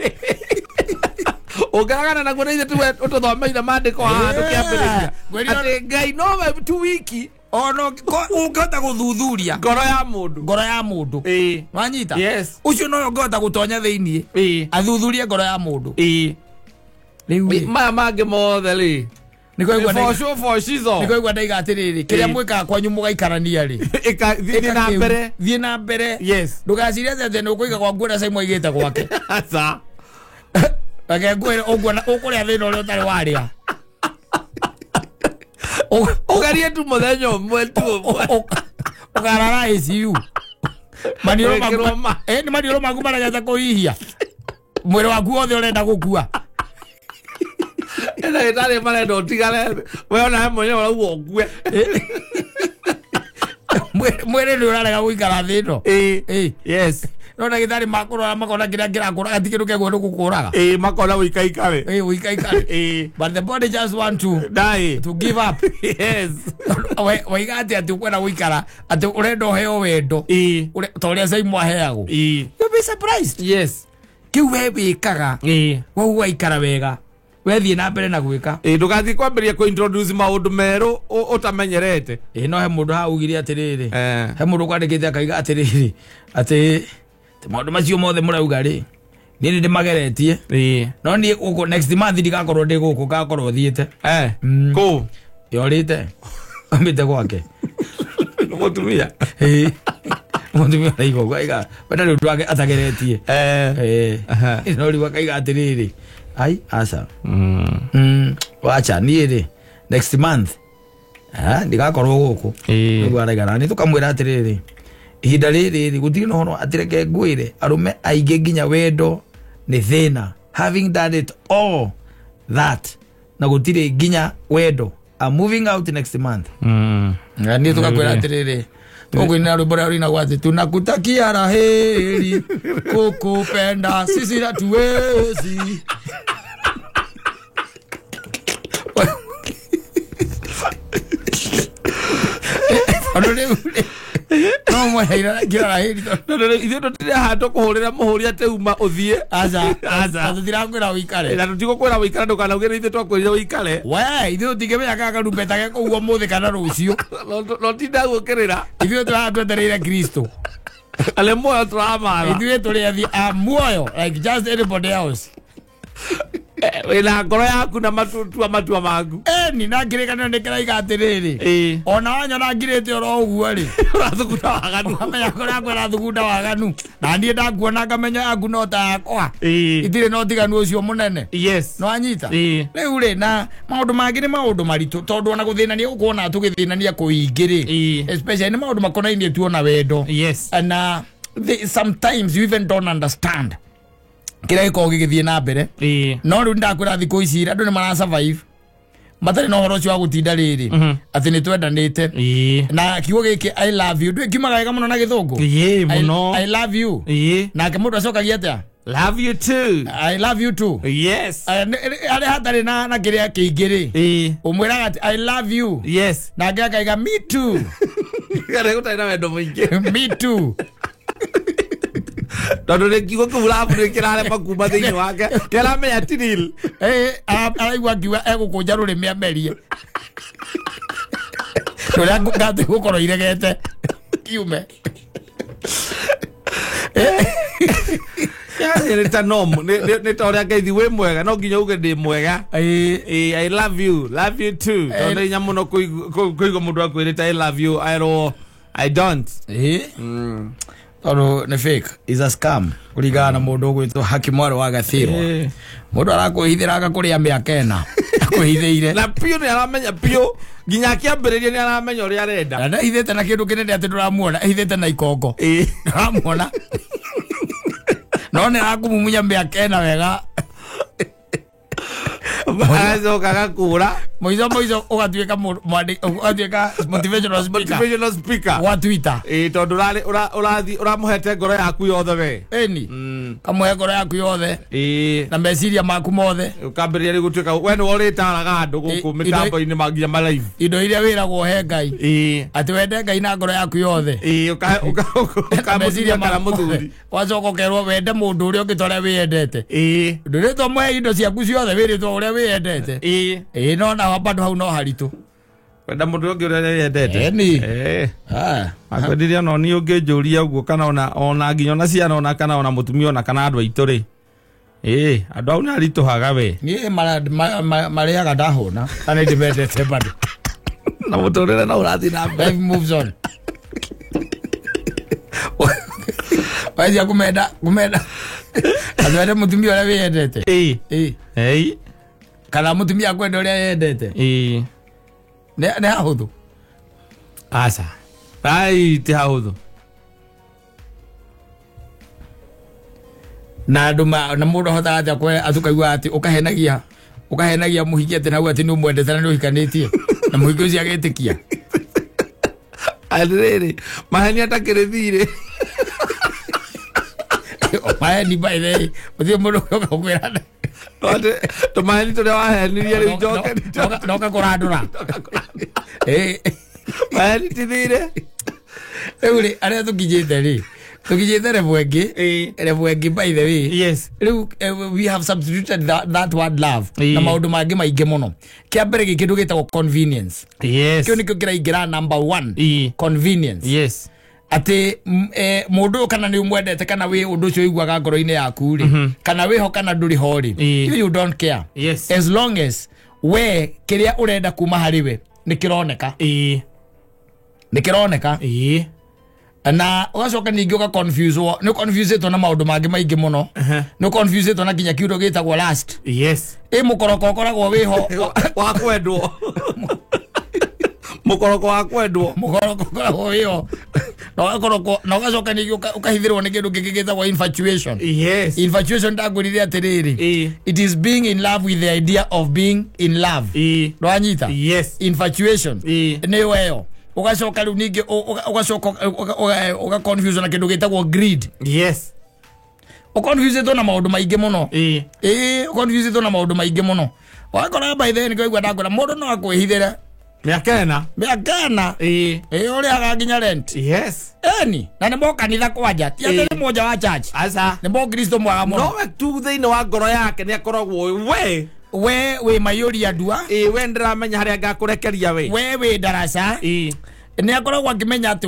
Ũngĩragana naguo na ithuĩ tuwe ũtũthomeire maandĩko haha tũkĩambĩrĩria. Atĩ Ngai nowe tu wiki Ona ũngĩhota gũthuthuria ngoro ya mũndũ. Ngoro ya mũndũ. Ĩĩ. Wanyita? Yes. Ũcio nowe ũngĩhota gũtonya thĩiniĩ. Ĩĩ. Athuthurie ngoro ya mũndũ. Ĩĩ. Rĩu Maya mangĩ mothe rĩ. Nĩ kwaigua ndaiga atĩrĩrĩ, kĩrĩa mwĩkaga kwanyu mũgaikarania rĩ, thiĩ na mbere. Thiĩ na mbere. Yes. Ndũgacirie atĩ nĩ ũkũiga gwaku ũrĩa Simon aigĩte gwake. Aca. Reke ngwĩre ũkuona ũkũrĩa thĩna ũrĩa ũtarĩ warĩa. Ũgerie tu mũthenya ũmwe tu ũmwe. Ũkarara ICU. Maniũrũ maku Wĩkĩrwo ma. Nĩ maniũrũ maku marageta kũhihia. Mwĩrĩ waku wothe ũrenda gũkua. Ndagĩtarĩ marenda ũtigare we ona he mwenyewe ũrauga ũkue. Mwĩrĩ nĩ ũrarega gũikara thĩ ĩno. Ĩĩ. Ĩĩ. Yes. No ndagĩtarĩ makũrora makona kĩrĩa kĩrakũraga ti kĩndũ kĩagwo nĩ gũkũraga. Ĩĩ, makona ũikaikare. Ĩĩ, ũikaikare. Ĩĩ. But the body just want to die. To give up. Yes. Waiga atĩ atĩ ũkwenda gũikara atĩ ũrenda ũheo wendo. Ĩĩ. Ta ũrĩa Simon aheagwo. Ĩĩ. You'll be surprised. Yes. Kĩu we wĩkaga. Ĩĩ. Wau waikara wega. Wethiĩ na mbere na gwĩka. Ĩĩ, ndũgathiĩ kwambĩrĩria kũ introduce maũndũ merũ ũtamenyerete. Ĩĩ, no he mũndũ haha ugire atĩrĩrĩ. He mũndũ kwandĩkĩte akaiga atĩrĩrĩ atĩ maũndũ macio mothe mũrauga rĩ, niĩ nĩ ndĩmageretie. Ĩĩ. No niĩ gũkũ next month ndigakorwo ndĩ gũkũ, ngakorwo thiĩte. Kũ? Yorĩte. Aumĩte gwake. Mũtumia. Ĩĩ. Mũtumia araiga ũguo, aiga, we ndarĩ ũndũ atageretie. Ĩĩ. No rĩu akaiga atĩrĩrĩ, ai, aca. Wacha, niĩ rĩ, next month, ndigakorwo gũkũ. Ĩĩ. Nĩguo araiga, na nĩ tũkamwĩra atĩrĩrĩ, ihinda rĩrĩ rĩ, gũtirĩ na ũhoro atĩ reke ngwĩre, arũme aingĩ nginya wendo nĩ thĩna. Having done it all that, na gũtirĩ nginya wendo. I'm moving out next month. Na niĩ tũkakwĩra atĩrĩrĩ, tũkũinĩra rwĩmbo rũrĩa rũinagwo atĩ tunakutakia raheri, kukupenda sisi hatuwezi. Tondũ rĩu rĩ, no mweheire kĩra raheri tondũ No, no, no, ithuĩ tũtirĩ haha tũkũhũrĩra mũhũri atĩ uma ũthiĩ. Aca, Aca. tũtirakwĩra ũikare. Na tũtigũkwĩra ũikare, ndũkanaugĩre ithuĩ twakwĩrire ũikare. We, ithuĩ tũtingĩmenya kana karumbeta ge kũu ũmũthĩ kana rũciũ. No tinda gũkĩrĩra. Ithuĩ tũrĩ haha twetereire Kristo. Arĩ muoyo tũramatha. Ithuĩ tũrĩ athi a muoyo, like just anybody else. Wĩna ngoro yaku na matua matua maku. Ĩni, na ngĩrĩkanĩro nĩ kĩraiga atĩrĩrĩ. Ĩĩ. Ona wanyona ngirĩte oro ũguo rĩ. Ũrathugunda waganu. Wamenya ngoro yakwa ĩrathugunda waganu. Na niĩ ndakuona ngamenya yaku no ta yakwa. Ĩĩ. Itirĩ na ũtiganu ũcio mũnene. Yes. Nĩ wanyita? Ĩĩ. Rĩu rĩ, na maũndũ mangĩ nĩ maũndũ maritũ tondũ ona gũthĩnania gũkũ tũgĩthĩnania kũingĩ rĩ. Ĩĩ. Especially nĩ maũndũ makonainie tu ona wendo. Yes. Na sometimes you even don't understand kĩrĩa gĩkoragwo gĩgĩthiĩ na mbere. Ĩĩ. No rĩu ndakwĩra thikũ ici andũ nĩ mara survive matarĩ na ũhoro ũcio wa gũtinda rĩrĩ atĩ nĩ twendanĩte. Ĩĩ. Na kiugo gĩkĩ I love you ndũĩ kiumaga wega mũno na gĩthũngũ. Ĩĩ, mũno. I love you. Ĩĩ. Nake mũndũ acokagia atĩa? Love you too. I love you too. Yes. Arĩa hatarĩ na kĩrĩa kĩingĩ rĩ. Ĩĩ. Ũmwĩraga atĩ I love you. Yes. Nake akaiga me too. Arĩa gũtarĩ na wendo mũingĩ. Me too. Tondũ nĩ kiugo kĩu love nĩ kĩrarema kuma thĩinĩ wake. Kĩramenya ti real. Araigua akiuga egũkũnja rũrĩmĩ amerie. Rũrĩa ngatĩ gũkorwo iregete kiume. Yaani nĩ ta norm, nĩ ta ũrĩa Ngai wĩ mwega, no nginya uge ndĩ mwega. Ĩĩ. I love you, love you too. Tondũ nĩ hinya mũno kũigua mũndũ akwĩrĩte I love you, aerwo I don't. Ĩĩ. Tondũ nĩ fake, is a scam. Kũringana na mũndũ ũgwĩtwo Haki Mwarĩ wa Gathirwa. Mũndũ arakwĩhithĩra agakũrĩa mĩaka ĩna. Akwĩhithĩire. Na piũ nĩ aramenya piũ, nginya akĩambĩrĩria nĩ aramenya ũrĩa arenda. Na ndahithĩte na kĩndũ kĩnene atĩ ndũramuona, ahithĩte na ikongo. Ndũramuona. No nĩ arakũmumunya mĩaka ĩna wega. Agacoka agakũra. Mũico mũico ũgatuĩka ũgatuĩka motivational speaker. Motivational speaker. Wa Twitter. Ĩĩ tondũ ũrathiĩ ũramũhete ngoro yaku yothe we. Ĩni. Kamũhe ngoro yaku yothe. Ĩĩ. Na meciria maku mothe. Ũkambĩrĩria rĩu gũtuĩka we nĩwe ũrĩtaraga andũ gũkũ mĩtambo-inĩ ma nginya ma live. Indo iria wĩragwo ũhe Ngai. Ĩĩ. Atĩ wende Ngai na ngoro yaku yothe. Ĩĩ ũkahe Meciria mũtumia kana maku mothe. mũthuri. Wacoka ũkerwo wende mũndũ ũrĩa ũngĩ ta ũrĩa wĩyendete. Ĩĩ. Ndũrĩtwo mũhe indo ciaku ciothe wĩrĩtwo ũrĩa wĩyendete. Ĩĩ. Ĩĩ no na bado hau no haritũ. Kwenda mũndũ ũngĩ ũrĩa wĩyendete. Ĩni. Ĩĩ. Ah. Akwendire ona niĩ ũngĩnjũria ũguo kana ona nginya ona ciana ona kana ona mũtumia ona kana andũ aitũ rĩ. Ĩĩ, andũ au nĩ aritũhaga we. Niĩ marĩaga ndahũna na nĩ ndĩmendete bado. Na mũtũrĩre no ũrathiĩ na mbere. Life moves on. Waithia kumenda atĩ wende mũtumia ũrĩa wĩyendete. Ĩĩ. Ĩĩ. Ĩĩ. Kana mũtumia akwenda ũrĩa yendete. Ĩĩ. Nĩ hahũthũ. Aca. Ai ti hahũthũ. Na andũ na mũndũ ahotaga atĩa kwĩra atũkaigua atĩ ũkahenagia mũhiki atĩ nau atĩ nĩ ũmwendete na nĩ ũhikanĩtie na mũhiki ũcio agetĩkia. Atĩrĩrĩ, maheni atakĩrĩ thirĩ. Maheni by the way, gũtirĩ mũndũ ũgũka gũkwĩra. Tũmaheni tũrĩa wahenirie rĩu njoke. Noka kũrandũra. Ĩĩ. Maheni ti thirĩ. Rĩu rĩ, arĩa tũkinyĩte rĩ, tũkinyĩte level ĩngĩ. Level ĩngĩ by the way. Yes. Rĩu we have substituted that word love na maũndũ mangĩ maingĩ mũno. Kĩa mbere gĩ kĩndũ gĩtagwo convenience. Yes. Kĩu nĩkĩo kĩraingĩra number 1. Convenience. Yes. Atĩ mũndũ ũyũ kana nĩ ũmwendete kana wĩ ũndũ ũcio ũiguaga ngoro-inĩ yaku rĩ, kana wĩho kana ndũrĩ ho rĩ, you don't care. Yes. As long as we kĩrĩa ũrenda kuma harĩ we nĩ kĩroneka. Nĩ kĩroneka. Na ũgacoka ningĩ ũga confuse nĩ confuse-ĩtwo na maũndũ mangĩ maingĩ mũno. Nĩ confuse-ĩtwo na nginya kiugo gĩtagwo lust. Yes. Ĩ mũkoroko ũkoragwo wĩho wa kwendwo. Mũkoroko wa kwendwo. Mũkoroko ũkoragwo wĩho. Na ũgacoka ningĩ ũkahithĩrwo nĩ kĩndũ kĩngĩ gĩtagwo infatuation. Yes. Infatuation ndangũrire atĩrĩrĩ. It is being in love with the idea of being in love. Ndwanyita? Yes. Infatuation. Nĩyo ĩyo. Ũgacoka rĩu ningĩ ũgacoka ũga confuse na kĩndũ gĩtagwo greed. Yes. Ũconfuse-ĩtwo na maũndũ maingĩ mũno. Ĩĩ, ũconfuse-ĩtwo na maũndũ maingĩ mũno. Wakora by the way nĩkĩo waigua ndakwĩra mũndũ no akwĩhithĩre. Mĩaka ĩna. Mĩaka ĩna. Ĩĩ. Ĩĩ ũrĩhaga nginya rent. Yes. Ĩni, na nĩ mũkanitha kwanja. Ti atĩ nĩ mũnja wa church. Aca. Nĩ mũkristo mwega mũno. Nowe tu thĩinĩ wa ngoro yake nĩ akoragwo we. We wĩ maiyũria ndua. Ĩĩ, we ndĩramenya harĩa ngakũrekeria we. We wĩ ndaraca. Ĩĩ. Nĩ akoragwo akĩmenya atĩ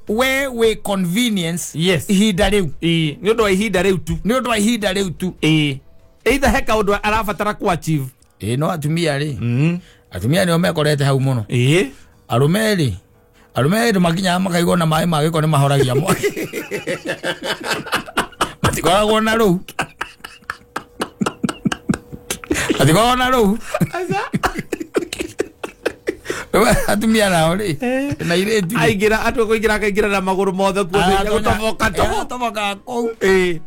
we wĩ convenience. Yes. Ihinda rĩu. Ĩĩ, nĩ ũndũ wa ihinda rĩu tu. Nĩ ũndũ wa ihinda rĩu tu. Ĩĩ. Either he kaũndũ arabatara ku achieve. Ĩĩ, no atumia rĩ. Atumia nĩo mekorete hau mũno. Ĩĩ. Arũme rĩ, arũme rĩ makinyaga makaigwo na maĩ ma gĩko nĩ mahoragia mwaki. Matikoragwo na rũu. Matikoragwo na rũu. Atumia nao rĩ, na airĩtu rĩ. Aingĩra atua kũingĩra akaingĩra na magũrũ mothe kuo thĩinĩ gũtoboka toboka kũu. Ĩĩ.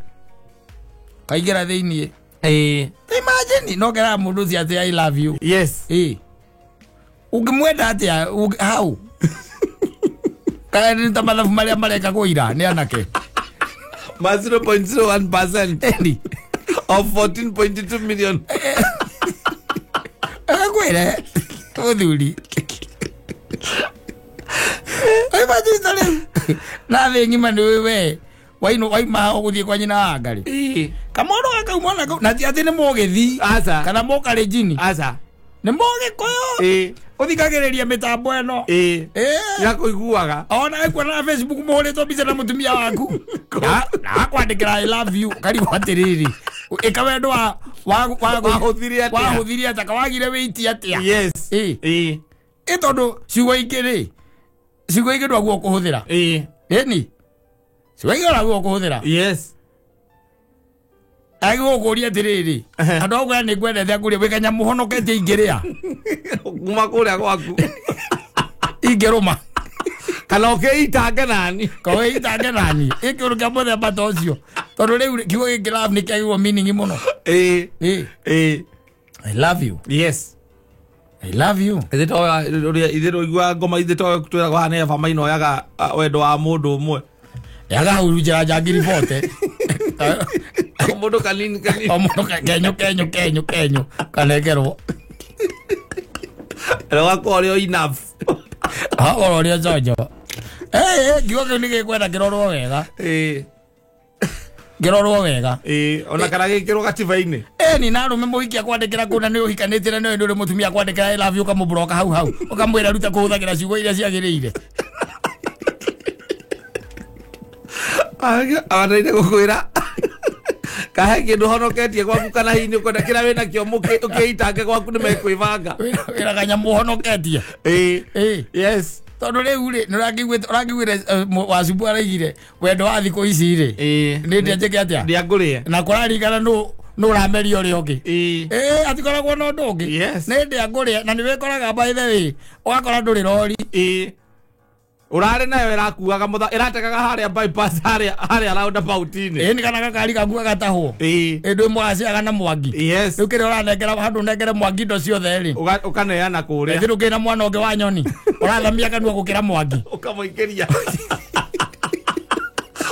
Kaingĩra thĩinĩ. Ĩĩ. Imagine no kera mũndũ ũcio atĩ I love you. Yes. Ĩĩ. Ũngĩmwenda atĩa hau? Kana nĩ ta mathabu marĩa mareka kũira nĩ anake. Ma 0.01% Ĩni. of 14.2 million. Agakwĩre mũthuri. Imagine ta rĩu. Na thĩ ng'ima nĩ we waino waima ũgũthiĩ kwa nyina wa Ngarĩ. Ĩĩ. Kamũndũ gaka mwana kau na ti atĩ nĩ mũgĩthi. Aca. Kana mũkarĩnjini. Aca. Nĩ mũgĩkũyũ. Ĩĩ. Ũthikagĩrĩria mĩtambo ĩno. Ĩĩ. Ĩĩ. Nĩakũiguaga. Ona ekuona na Facebook mũhũrĩtwo mbica na mũtumia waku. Na akwandĩkĩra I love you ũkarigwo atĩrĩrĩ. Ĩka wendo wa wahũthirie atĩa? Wahũthirie atĩa? Kawagire wĩiti atĩa? Yes. Ĩĩ. Ĩĩ. Ĩ tondũ ciugo ingĩ rĩ, ciugo ingĩ ndwaguo kũhũthĩra. Ĩĩ. Ĩni. Ciugo ingĩ ndwaguo kũhũthĩra. Yes. Agĩgũkũria atĩrĩrĩ, andũ a gũkwĩra nĩ ngwendete akũrie wĩ kanyamũ honoketie ingĩrĩa. Kuma kũrĩa gwaku. Ingĩrũma. Kana ũkĩitange nani. Kana ũkĩitange nani. Ĩ kĩũndũ kĩa mũthemba ta ũcio. Tondũ rĩu kiugo gĩkĩ love nĩ kĩagĩrwo meaning mũno. Ĩĩ. Ĩĩ. Ĩĩ. I love you. Yes. I love you. Ithe to uria ithe roigua ngoma ithe to twiragwo haha nĩ eba mainoyaga wendo wa mũndũ ũmwe. Yaga hurujira njangiri bote. O mũndũ kanini kanini. O mũndũ kenyo kenyo kenyo kenyo kanegerwo. Rĩgakorwo rĩo enough. Oro rĩo njonjo. Ngiugo kĩu nĩgĩkwenda kĩrorwo wega. Ngĩrorwo wega. Ona kana gĩkĩrwo gatiba-inĩ. Ni na arũme mũhiki akwandĩkĩra kũna nĩ ũhikanĩtie na nĩũĩ nĩ ũrĩ mũtumia akwandĩkĩra I love you ũkamũbroka hau hau. Ũkamwĩra ruta kũhũthagĩra ciugo iria ciagĩrĩire. Abataire gũkwĩra kahe kĩndũ honoketie gwaku kana hihi nĩ ũkwenda kĩrĩa wĩnakĩo ũkĩitange gwaku nĩ mekwĩbanga. Wĩra kanyamũ honoketie. Yes. Tondũ rĩu rĩ nĩ ũrakĩiguĩte Wacumbũ araigire wendo wa thikũ ici rĩ nĩ ndĩa atĩa ndĩa na kũrarigana nũ ũrameria ũrĩa ũngĩ. Atikoragwo na ũndũ ũngĩ. Nĩ ndĩa ngũrĩe na nĩ wĩkoraga by the way ũgakora ndũrĩ rori. Ũrarĩ nayo ĩrakuaga ĩratekaga harĩa bypass harĩa roundabout-inĩ. Nĩ kana gakari gaku gatahwo. Ndwĩ mũraciaga na Mwangi. Rĩu kĩrĩa ũranengera handũ ũnengere Mwangi indo ciothe rĩ. Ũkaneana kũrĩa. Ĩthĩ ndũkĩrĩ na mwana ũngĩ wa nyoni. Ũrathamia kanua gũkĩra Mwangi. Ũkamũikĩria.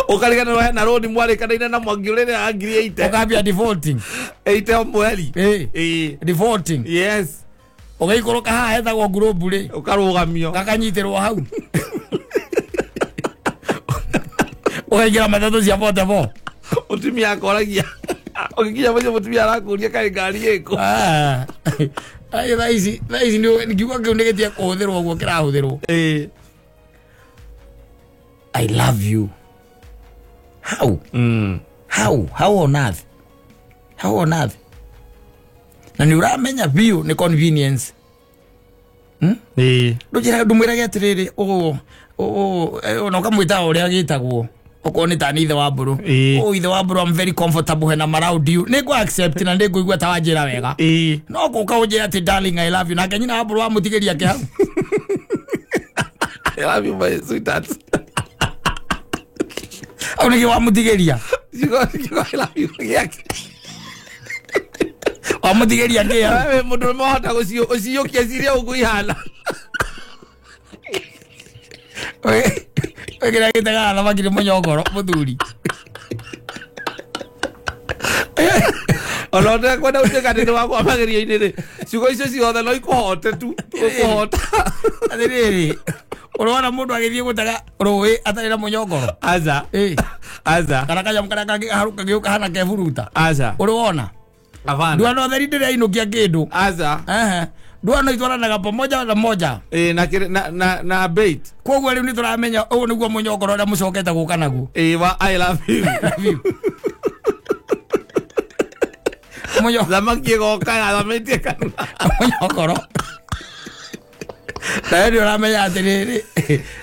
Ũkariganĩrwo hena rũni mwarĩkanĩire na Mwangi ũrĩa ngiri 80. Ũkambia defaulting. 80 o mweri. Defaulting. Yes. Ũgaikũrũka haha hetagwo ngurubu rĩ. Ũkarũgamio. Gakanyitĩrwo hau. Ũkaingĩra matatũ cia bote bo. Mũtumia akoragia. Ũgĩkinya mũciĩ mũtumia arakũria kaĩ ngari ĩkũ. Thaa ici ngiugo kĩu nĩgĩtige kũhũthĩrwo ũguo kĩrahũthĩrwo. I love you. How? How? How on earth? How on earth? Na nĩ ũramenya biũ nĩ convenience. Ndũnjĩra ndũmwĩrage atĩrĩrĩ ona ũkamwĩta ũrĩa gĩtagwo. Okorwo nĩ ta nĩ ithe wa mbũrũ. Ithe wa mbũrũ I'm very comfortable when I'm around you. Nĩ ngũ accept na nĩ ngũigua ta wanjĩra wega. No gũka ũnjĩre atĩ darling I love you nake nyina wa mbũrũ wamũtigĩria kĩ hau. I love you my sweetheart. Au nĩkĩ wamũtigĩria? I love you gĩake. Wamũtigĩria kĩ hau? Mũndũ ũmwe wahota gũciũkia ciria ũguo ihana. Kĩrĩa gĩtegaga thamaki nĩ mũnyongoro mũthuri. Ona ũtekwenda gũtuĩka atĩ nĩ wakwa magerio-inĩ rĩ, ciugo icio ciothe no ikũhote tu, ũkũhota. Atĩrĩrĩ, ũrona mũndũ agĩthiĩ gũtega rũĩ atarĩ na mũnyongoro? Aca. Aca. Kana kanyamũ karĩa kangĩharũka kahana keburuta? Aca. Ũrĩ wona? Hapana. Nduano theri ndĩrainũkia kĩndũ. Aca. Nduano itwaranaga pamoja na moja. Na bait. Koguo rĩu nĩ tũramenya ũũ nĩguo mũnyongoro ũrĩa mũcokete gũka naguo. Wa I love you. Thamaki ĩgoka yathamĩtie kanua. Mũnyongoro. Na nĩ ũramenya atĩrĩrĩ,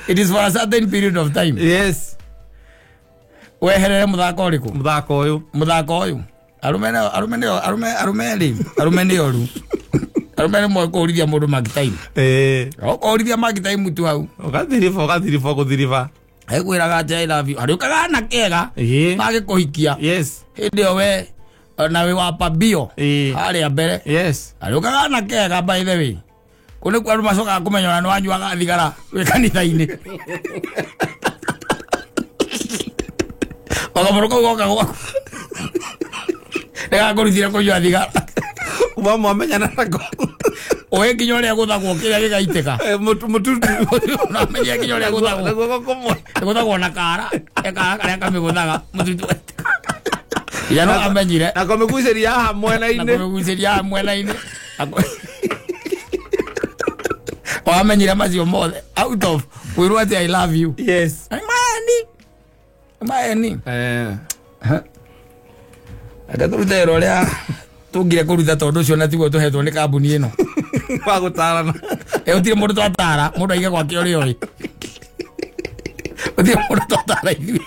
it is for a certain period of time. Yes. Weherere mũthako ũrĩkũ? Mũthako ũyũ. Mũthako ũyũ. Arũme nĩ oru. Arũme nĩ moĩ kũũrithia mũndũ mark time. Ũkũũrithia mark time tu hau. Ũgathiriba gũthiriba. Ekwĩraga atĩ I love you. Harĩ ũkaga na kega. Magĩkũhikia. Yes. Hĩndĩ ĩyo we na wĩ wa pambio. Harĩa mbere. Yes. Harĩ ũkaga na kega by the way. Kũu nĩkuo andũ macokaga kũmenya ona nĩ wanyuaga thigara wĩ kanitha-inĩ. Wakamũrũ kau goka gwaku. Nĩgakũrutire kũnyua thigara. Kuma mwamenyana nako. Ũĩ nginya ũrĩa gũthagwo kĩrĩa gĩgaitĩka. Mũtutu. Ũramenya nginya ũrĩa gũthagwo. Na guoko kũmwe. Gũthagwo na kara. Kara karĩa kamĩgũthaga. Mũtutu waitĩka. Nginya no amenyire. Na kũmĩgucĩria haha mwena-inĩ. Na kũmĩgucĩria haha mwena-inĩ. Wamenyire macio mothe out of kwĩrwo atĩ I love you. Yes. Maeni. Reke tũrute wĩra ũrĩa tũngire kũruta tondũ ũcio na tiguo tũhetwo nĩ kambuni ĩno. Wa gũtarana. Gũtirĩ mũndũ twatara, mũndũ aige gwake ũrĩa ũĩ. Gũtirĩ mũndũ twatara ithuĩ.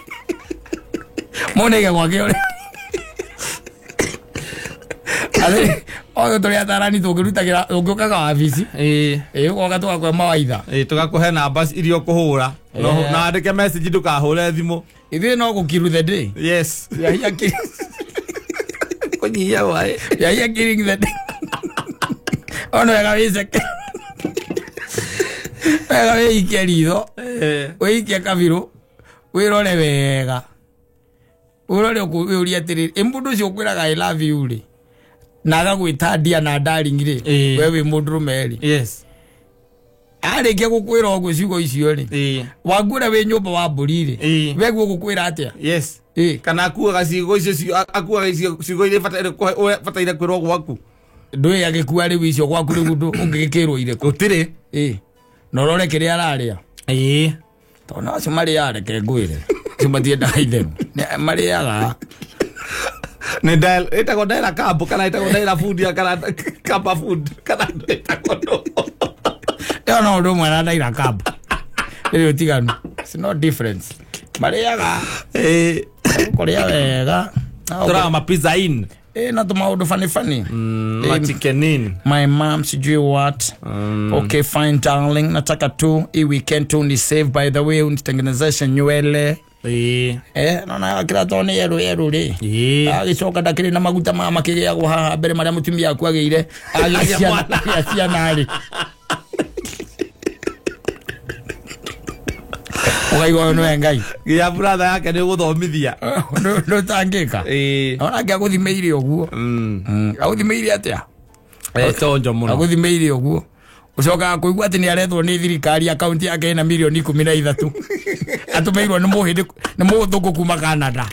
Mũndũ aige gwake ũrĩa. Othe tũrĩ atarani tũngĩrutagĩra tũngĩũkaga wabici. Ũgoka tũgakũhe mawaitha. Tũgakũhe namba iria ũkũhũra. Na wandĩke message ndũkahũre thimũ. Ithuĩ no gũkiru the day. Yes. We are here killing. Kũnyihia waĩ. We are here killing the day. Ono wega wĩceke. Wega wĩikie ritho. Wĩikie kabirũ. Wĩrore wega. Wĩrore wĩũrie atĩrĩrĩ, ĩ mũndũ ũcio ũkwĩraga I love you rĩ, na agagwĩta dear na darling rĩ, we wĩ mũndũrũme rĩ. Yes. Arĩkia gũkwĩra ũguo ciugo icio rĩ, waku ũrĩa wĩ nyũmba wa mbũri rĩ, we guo ũgũkwĩra atĩa? Yes. Kana akuaga ciugo icio, akuaga ciugo iria bataire kwĩrwo gwaku. Ndũĩ agĩkua rĩu icio gwaku rĩu ũngĩgĩkĩrwo irĩkũ? Gũtirĩ. Na ũrore kĩrĩa ararĩa. Tondũ acio marĩaga, reke ngwĩre. Acio matiendaga itherũ. Marĩaga. Nĩ dial, ĩtagwo dial cab kana ĩtagwo dial food kana kamba food kana ĩtagwo ndũ. Ĩyo no ũndũ ũmwe na dial cab. Ĩrĩ ũtiganu. It's no difference. Marĩaga. Kũrĩa wega. Tũraga ma pizza in. Na tũmaũndũ funny funny. Ma chicken in. My mom sijui what. Okay fine darling, nataka tu hii weekend tu ni save, by the way unitengenezeshe nywele. Naona kila toni yeru yeru rĩ. Agĩcoka ndakĩrĩ na maguta ma makĩgĩagwo haha mbere marĩa mũtumia aku agĩire. Agĩa ciana rĩ. Ũkaigua nĩwe Ngai. Nginya brother yake nĩ ũgũthomithia. Ndũtangĩka. Ona angĩ agũthimĩire ũguo. Agũthimĩire atĩa? Tonjo mũno. Agũthimĩire ũguo. Ũcokaga kũigua atĩ nĩ arethwo nĩ thirikari akaunti yake ĩna mirioni 13. Atũmĩirwo nĩ mũhĩndĩ nĩ mũthũngũ kuma Canada.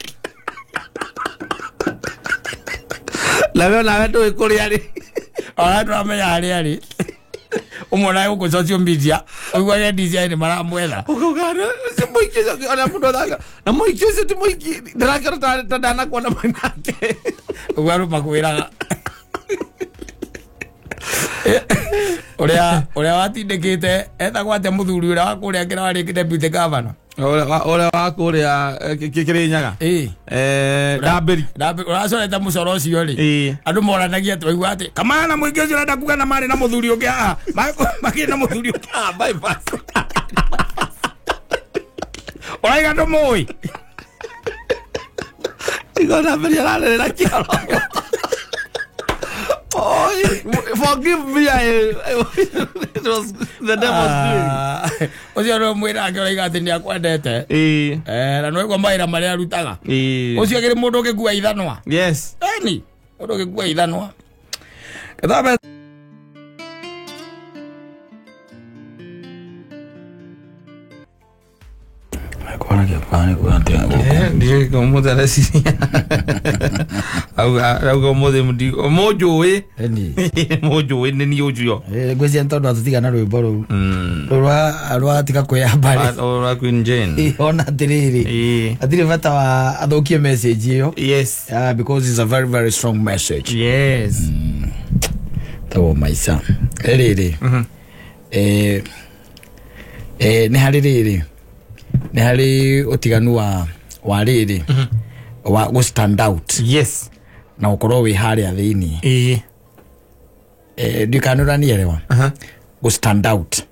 Nawe onawe ndũĩ kũrĩa arĩ. Ona ndũramenya harĩa arĩ. Ũmwe nawe gũkũ social media ũiguage DCI nĩ maramwetha. Ũkauga ũcio mũingĩ ũcio ona mũndũ athaka. Na mũingĩ ũcio ti mũingĩ ndĩrakĩona ta ndanakuona nake. Ũguo andũ makwĩraga. Ũrĩa watindĩkĩte etagwo atĩa mũthuri ũrĩa wa kũrĩa kĩrĩa warĩ deputy governor? Ũrĩa wa kũrĩa Kĩrĩnyaga? Ndambĩri. Ũracorete mũcoro ũcio rĩ, andũ moranagia atĩ waigua atĩ kamana mũingĩ ũcio ũrenda kuga na marĩ na mũthuri ũngĩ haha, makĩrĩ na mũthuri ũngĩ haha bypass. Ũraiga ndũmũĩ? Igua Ndambĩri ararĩrĩra kĩoro. Oh, forgive me, it was the devil's doing. Ũcio nĩ mwĩra ake ũraiga atĩ nĩ akwendete. Na nĩwaigua mawĩra marĩa arutaga. Ũcio akĩrĩ mũndũ ũngĩkua ithanwa. Yes. Ĩni, mũndũ ũngĩkua ithanwa. Kethambe. Ndiũĩ ũmũthĩ areciria. Auga ũmũthĩ mũnjũĩ. Mũnjũĩ nĩ niĩ ũcio. Ngwĩciria nĩ tondũ atũtiga na rwĩmbo rũu. Rũu rwa tiga kwĩyamba rĩ. Rwa Queen Jane. Ona atĩrĩrĩ. Hatirĩ bata wa athũkie message ĩyo. Yes. Because it's a very very strong message. Yes. Tawo maica. Rĩrĩ. Nĩ harĩ rĩrĩ. Nĩ harĩ ũtiganu wa rĩrĩ wa gũ stand out. Yes. Na ũkorwo wĩ harĩa thĩinĩ. Ndiũĩ ũranielewa. Gũ stand out.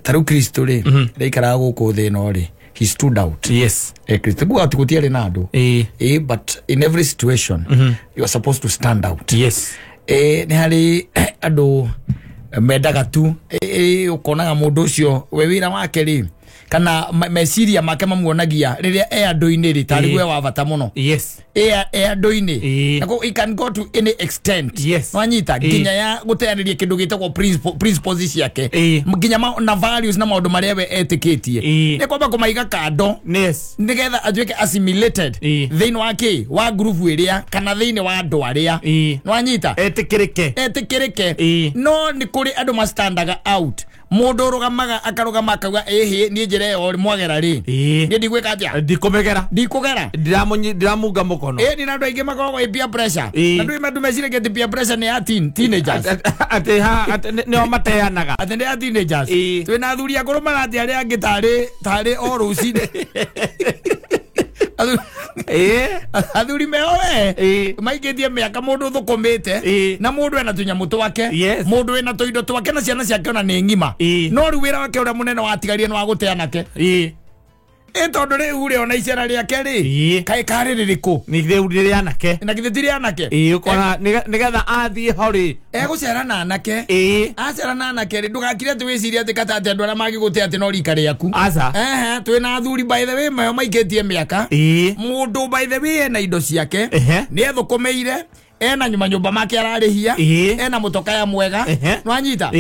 Ta rĩu Kristo rĩ, rĩikaraga gũkũ thĩ ĩno rĩ, he stood out. Yes. Kristo kuga atĩ gũtiarĩ na andũ. But in every situation you are supposed to stand out. Yes. Nĩ harĩ andũ mendaga tu ũkonaga mũndũ ũcio we wĩra wake rĩ, kana meciria make mamuonagia rĩrĩa e andũ-inĩ rĩ, tarĩ we wa bata mũno. Yes. E andũ-inĩ. He can go to any extent. Yes. Nwanyita nginya ya gũteanĩria kĩndũ gĩtagwo principles ciake. Nginya na values na maũndũ marĩa we etĩkĩtie. Nĩ kwamba kũmaiga kando. Yes. Nĩgetha atuĩke assimilated thĩinĩ wa kĩ wa group ĩrĩa kana thĩinĩ wa andũ arĩa. Nwanyita etĩkĩrĩke. Etĩkĩrĩke. No nĩ kũrĩ andũ mastandaga out. Mũndũ ũrũgamaga akarũgama akauga ĩhĩ niĩ njĩra ĩyo mwagera rĩ, niĩ ndigwĩka atĩa? Ndikũmĩgera. Ndikũgera. Ndiramunga mũkono. Nĩ na andũ aingĩ makoragwo ĩ peer pressure. Na ndũĩ andũ meciragia atĩ peer pressure nĩ ya teenagers. Atĩ nĩo mateanaga. Atĩ nĩ ya teenagers. Twĩna athuri akũrũ marate arĩa angĩ tarĩ o rũcinĩ. Athuri meho we maikĩtie mĩaka mũndũ thũkũmĩte na mũndũ ena tũnyamũ twake, mũndũ ena tũindo twake na ciana ciake ona nĩ ng'ima, no rĩu wĩra wake ũrĩa mũnene watigarie nĩ wa gũte anake. Tondu riu ri ona icera riake ri kai kari ririku ni riu ri anake na githĩ ti rĩa anake ukona nigetha athie ho ri egucera na anake acera na anake ri ndugakire ati wicirie ati kata ati andu aria magigute ati no rika riaku aca twina athuri by the way mayo maikitie miaka mundu by the way ena indo ciake ni ethukumeire ena nyuma nyumba make ararihia ena mutoka ya mwega nwanyita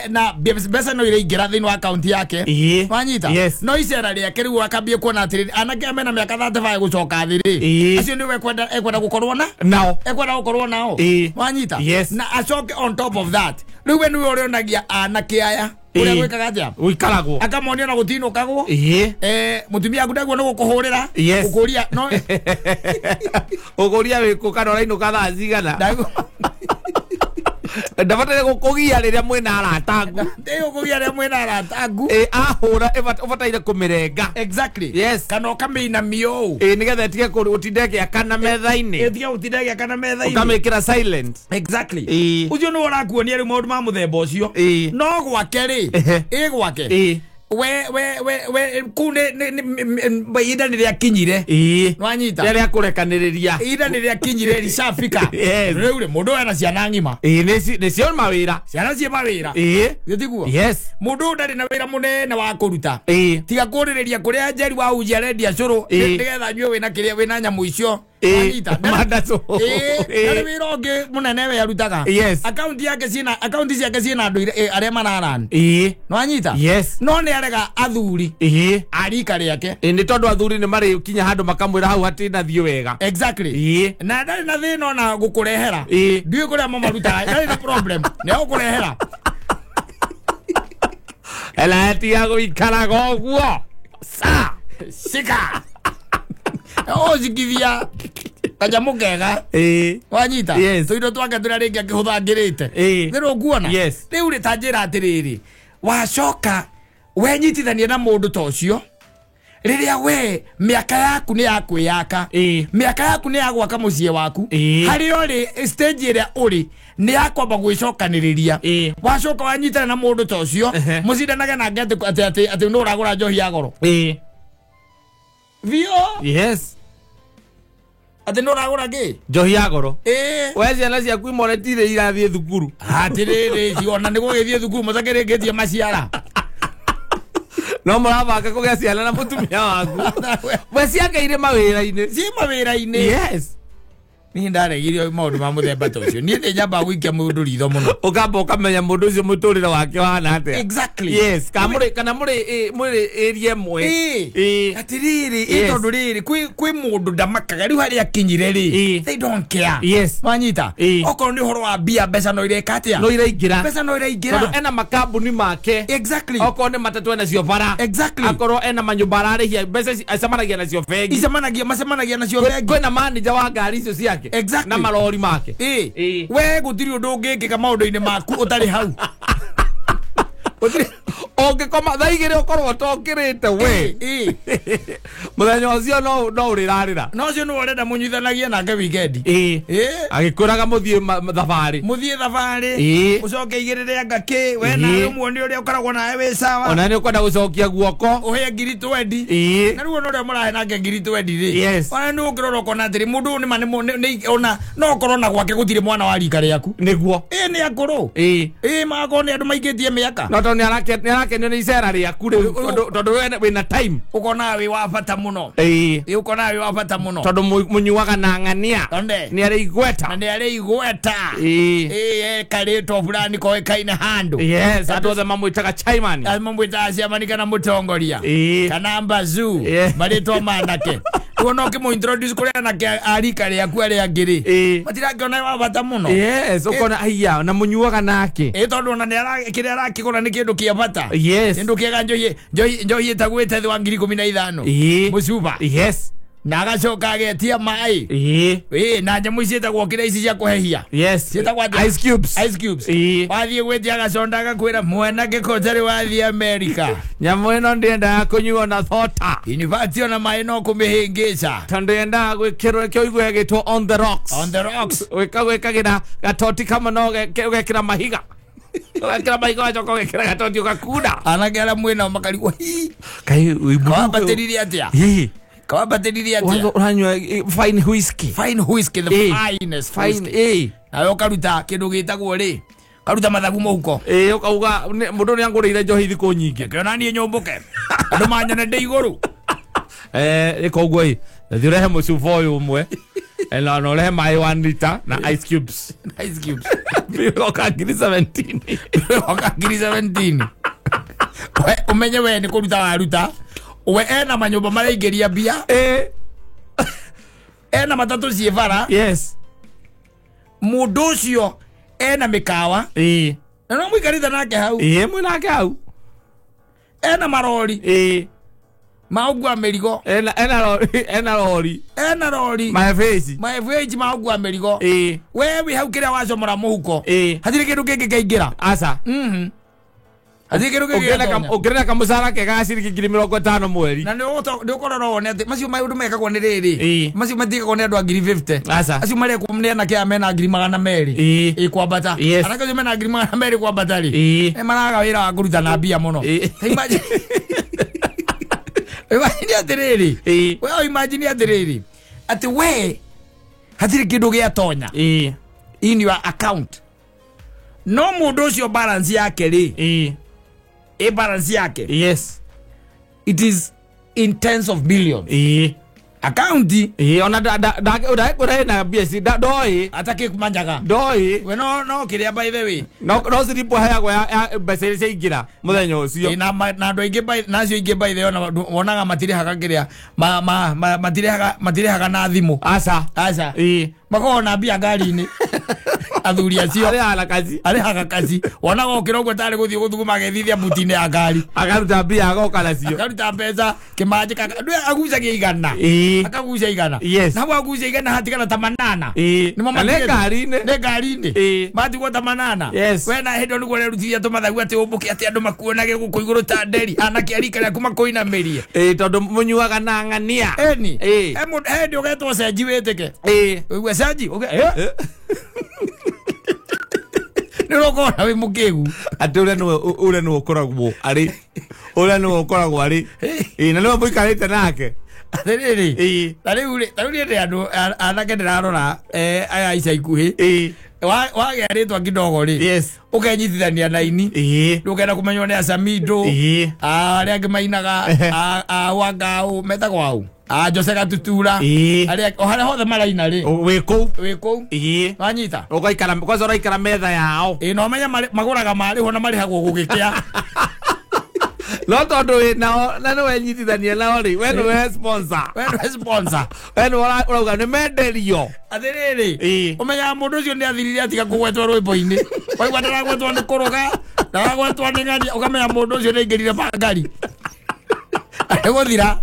na mbeca no iraingira thiini wa account yake nwanyita no icera riake riu akambie kuona atiriri anake mena miaka 35 gucoka thi ri acio niwe ekwenda gukorwo na nao ekwenda gukorwo nao nwanyita na acoke on top of that riu we niwe urionagia anake aya uria gwikaga atia wikaragwo akamonia na gutinukagwo mutumia aku ndaguo ni gukuhurira ukuria no uguria wiku kana urainuka thaa cigana ndabataire gukugia riria mwina arata aku ndigukugia riria mwina arata aku ahura ubataire kumirenga exactly yes kana ukamĩinamia ũũ nigetha ĩtige gũtinda ĩgĩakana metha-inĩ ĩtige gũtinda ĩgĩakana metha-inĩ ũkamĩkĩra silent exactly ũcio nĩwe ũrakuonia rĩu maũndũ ma mũthemba ũcio no gwake rĩ ĩ gwake we kuu nĩ ihinda nĩ rĩakinyire nwanyita rĩrĩa kũrekanĩrĩria ihinda nĩ rĩakinyire ricafika rĩu rĩ mũndũ ena ciana ng'ima nĩ cio mawĩra ciana ciĩ mawĩra gĩtiguo yes mũndũ ũyũ ndarĩ na wĩra mũnene wa kũruta tiga kũrĩrĩria kũrĩa Njeri wa unji arendia cũrũ nĩgetha anyue wĩna kĩrĩa wĩna nyamũ icio ndarĩ wĩra ũngĩ mũnene we arutaga akaunti yake ciĩna akaunti ciake ciĩna andũ arĩa mararani nwanyita yes no nĩ arega athuri a rika rĩake nĩ tondũ athuri nĩ marĩ kinya handũ makamwĩra hau hatinathiĩ wega exactly na ndarĩ na thĩna ona gũkũrehera ndiũĩ kũrĩa mamarutaga ndarĩ na problem nĩ agũkũrehera ela tiga gũikaraga ũguo sa shika ũcikithia kanyamũ kega wanyita tũindo twake tũrĩa rĩngĩ akĩhũthangĩrĩte nĩ rũkuona rĩu rĩ ta njĩra atĩrĩrĩ wacoka wenyitithania na mũndũ ta ũcio rĩrĩa we mĩaka yaku nĩ ya kwĩyaka mĩaka yaku nĩ ya gwaka mũciĩ waku harĩa ũrĩ stage ĩrĩa ũrĩ nĩ ya kwamba gwĩcokanĩrĩria wacoka wanyitana na mũndũ ta ũcio mũcindanage nake atĩ atĩ nũ ũragũra njohi ya goro vio yes atĩ nũ ũragũra kĩ njohi ya goro we ciana ciaku imwe tirĩ irathiĩ thukuru atĩrĩrĩ ona nĩ gũgĩthiĩ thukuru mũtakĩrĩkĩtie maciara no mũrabanga kũgĩa ciana na mũtumia waku we ciake irĩ mawĩra-inĩ ciĩ mawĩra-inĩ yes niĩ ndaregirio maũndũ ma mũthemba ta ũcio niĩ nĩ nyambaga gũikia mũndũ ritho mũno ũkamba ũkamenya mũndũ ũcio mũtũrĩre wake ũhana atĩa exactly yes kana mũrĩ ĩria ĩmwe atĩrĩrĩ ĩ tondũ rĩrĩ kwĩ mũndũ ndamakaga rĩu harĩa akinyire rĩ they don't care yes wanyita okorwo nĩ ũhoro wa mbia mbeca no ireka atĩa no iraingĩra mbeca no iraingĩra tondũ ena makambuni make exactly okorwo nĩ matatũ enacio bara exactly akorwo ena manyũmba ararĩhia mbeca acemanagia nacio bengi macemanagia nacio bengi kwĩna manager wa ngari icio ciake exactly na marori make we gutiri undu ungikika maundu-ini maku utari hau ũngĩkoma thaa igĩrĩ ũkorwo ũtokĩrĩte we mũthenya ũcio no ũrĩrarĩra no ũcio nĩwe ũrenda mũnyuithanagie nake weekend agĩkwĩraga mũthiĩ thabarĩ mũthiĩ thabarĩ ũcoke igĩrĩre anga kĩ we nawe ũmuone ũrĩa ũkoragwo nawe wĩ sawa ona nĩ ũkwenda gũcokia guoko ũhe ngiri 20 na rĩu ona ũrĩa mũrahe nake ngiri 20 rĩ ona nĩ ũngĩrora ũkona atĩrĩ mũndũ ũyũ nĩma ona no ũkorwo na gwake gũtirĩ mwana wa rika rĩaku nĩguo nĩ akũrũ magakorwo nĩ andũ maikĩtie mĩaka no tondũ nĩ arakenio nĩ icera rĩaku rĩu tondũ wĩna time ũkona wĩ wa bata mũno ũkona wĩ wa bata mũno tondũ mũnyuaga na ng'ania nĩ arĩ igweta na nĩ arĩ igweta karĩtwa fulani koĩkaine handũ yes andũ othe mamwĩtaga chairman mamwĩtaga chairman kana mũtongoria kana mbazuu marĩtwa manake rĩu ona ũkĩmũ-introduce kũrĩ anake a rika rĩaku arĩa angĩ rĩ matirakĩona wa bata mũno yes ũkona aiya na mũnyuaga nake tondũ ona kĩrĩa arakĩgũra nĩ kĩndũ kĩa bata yes kĩndũ kĩega njohi ĩtagwĩte thĩ wa 15,000 mũcuba yes na agacoka agetia maĩ na nyamũ ici ciĩtagwo kĩrĩa ici cia kũhehia yes ciĩtagwo atĩa ice cubes ice cubes wathiĩ gwĩtia agaconda agakwĩra mwanake kotarĩ wathiĩ America nyamũ ĩno ndĩendaga kũnyuo na thota in fact ona maĩ no kũmĩhĩngĩca tondũ yendaga gwĩkĩrwo nĩkĩo ũigue ĩgĩtwo on the rocks on the rocks gwĩkagĩra gatoti kamwe no ũgekĩra mahiga Ũgekĩra mahiga wacoka ũgekĩra gatoti ũgakunda. Anake arĩa mwĩnao makarigwo hi. Kai Kawambatĩrire atĩa? Ĩĩ. Kawambatĩrire atĩa? Ũranyua fine whiskey. Fine whiskey, the finest fine. Ĩĩ. Nawe ũkaruta kĩndũ gĩtagwo rĩ, karuta mathagu mũhuko. Ĩĩ, ũkauga mũndũ nĩ angũrĩire njohi thikũ nyingĩ. Kĩona niĩ nyũmbũke. Andũ manyone ndĩ igũrũ. Ĩka ũguo ĩ. Thiĩ ũrehe mũcuba ũyũ ũmwe. Na ũrehe maĩ 1 liter na ice cubes. Ice cubes. Oka ngiri 17. Oka ngiri 17. We umenye we nĩ kũruta waruta. We ena manyũmba maraingĩria mbia. Ena matatũ ciĩ bara. Yes. Mũndũ ũcio ena mĩkawa. Ĩĩ. Na no mũikarĩte nake hau. Ĩĩ, mwĩ nake hau. Ena marori. Ĩĩ. Maũgua mĩrigo. Ena rori. Ena rori. Maebeci. Maebeci maũgua mĩrigo. Ĩĩ. We wĩ hau kĩrĩa wacomora mũhuko. Ĩĩ. Hatirĩ kĩndũ kĩngĩ kĩaingĩra. Aca. Hatirĩ kĩndũ kĩngĩ gĩatonya. Ũngĩrena kamũcara kega ga ciringi ngiri 50 mweri. Na nĩ ũkorora wone atĩ macio maũndũ mekagwo nĩ rĩrĩ. Ĩĩ. Macio matiĩkagwo nĩ andũ a ngiri 50. Aca. Acio marekwo nĩ anake aya mena ngiri 200. Ĩĩ. Ĩĩ kwambata. Yes. Anake acio mena ngiri 200 kwambata rĩ. Ĩĩ. Nĩ maraga wĩra wa kũruta na mbia mũno. Ĩĩ. Imagine. Imagine atĩrĩrĩ. Ĩĩ. We imagine atĩrĩrĩ. Atĩ we hatirĩ kĩndũ gĩatonya. Ĩĩ. In your account. No mũndũ ũcio balance yake rĩ. Ĩĩ. Ĩ balance yake. Yes. It is in tens of billions. Ĩĩ. Account. Ĩĩ, ona nda na mbia ici ndoĩ. Atakĩmanyaga. Ndoĩ. We no kĩrĩa by the way. No siripo heagwo ya mbeca iria ciaingĩra mũthenya ũcio. Na andũ aingĩ by nacio ingĩ by the way ona wonaga matirĩhaga kĩrĩa matirĩhaga na thimũ. Aca. Aca. Ĩĩ. Makoragwo na mbia ngari-inĩ. Athuri acio. Arĩhaga kaci. Arĩhaga kaci. Wonaga okĩra ũguo tarĩ gũthiĩ gũthuguma agethithia buti-inĩ ya ngari. Akaruta mbia agoka nacio. Akaruta mbeca kĩmanjĩka. Ndũĩ agucagia igana. Ĩĩ. Akagucia igana. Yes. Na hau agucia igana hatigana ta manana. Ĩĩ. Nĩmo Na nĩ matigĩtwo. ngari-inĩ. Nĩ ngari-inĩ. Ĩĩ. Matigwo ta manana. Yes. We na hĩndĩ ĩyo nĩguo ũrerutithia tũmathagu atĩ ũmbũke atĩ andũ makuonage gũkũ igũrũ ta nderi. Anake a rika rĩaku makũinamĩrie. Ĩĩ, tondũ mũnyuaga na ng'ania. Ĩni. Ĩĩ. He hĩndĩ ũgetwo cenji wĩtĩke. Ĩĩ. Ũigue cenji ũge. Nĩ ũrokona wĩ mũkĩgu. Atĩ ũrĩa nĩwe ũkoragwo arĩ. Ũrĩa nĩwe ũkoragwo arĩ. Ĩĩ, na nĩwe mũikarĩte nake. Atĩrĩrĩ. Ĩĩ. Ta rĩu rĩ, ta rĩu niĩ andũ anake ndĩrarora aya ica ikuhĩ. Ĩĩ. Wagĩa rĩtwa kidogo rĩ. Yes. Ũkenyitithania na aini. Ĩĩ. Ndũkenda kũmenywo nĩ Acamindo. Ĩĩ. Arĩa angĩ mainaga a Wangaũ metagwo aũ. A Jose Gatutura. Ĩĩ. Arĩa o harĩa hothe maraina rĩ. Wĩ kũu. Wĩ kũu. Ĩĩ. Wanyita. Ũgaikara kwanza ũraikara metha yao. Ĩĩ, na ũmenye magũraga marĩhwo na marĩhagwo gũgĩkĩa. No tondũ wĩ nao na nĩwe nyitithania nao rĩ, we nĩwe sponsor. We nĩwe sponsor. We nĩwe ũrauga nĩ menderio. Atĩrĩrĩ. Ĩĩ. Ũmenyaga mũndũ ũcio nĩ athirire atiga kũgwetwo rwĩmbo-inĩ. Waigua ndaragwetwo nĩ kũrũga, ndaragwetwo nĩ ng'ania, ũkamenya mũndũ ũcio nĩ aingĩrire bangari. Arĩgũthira.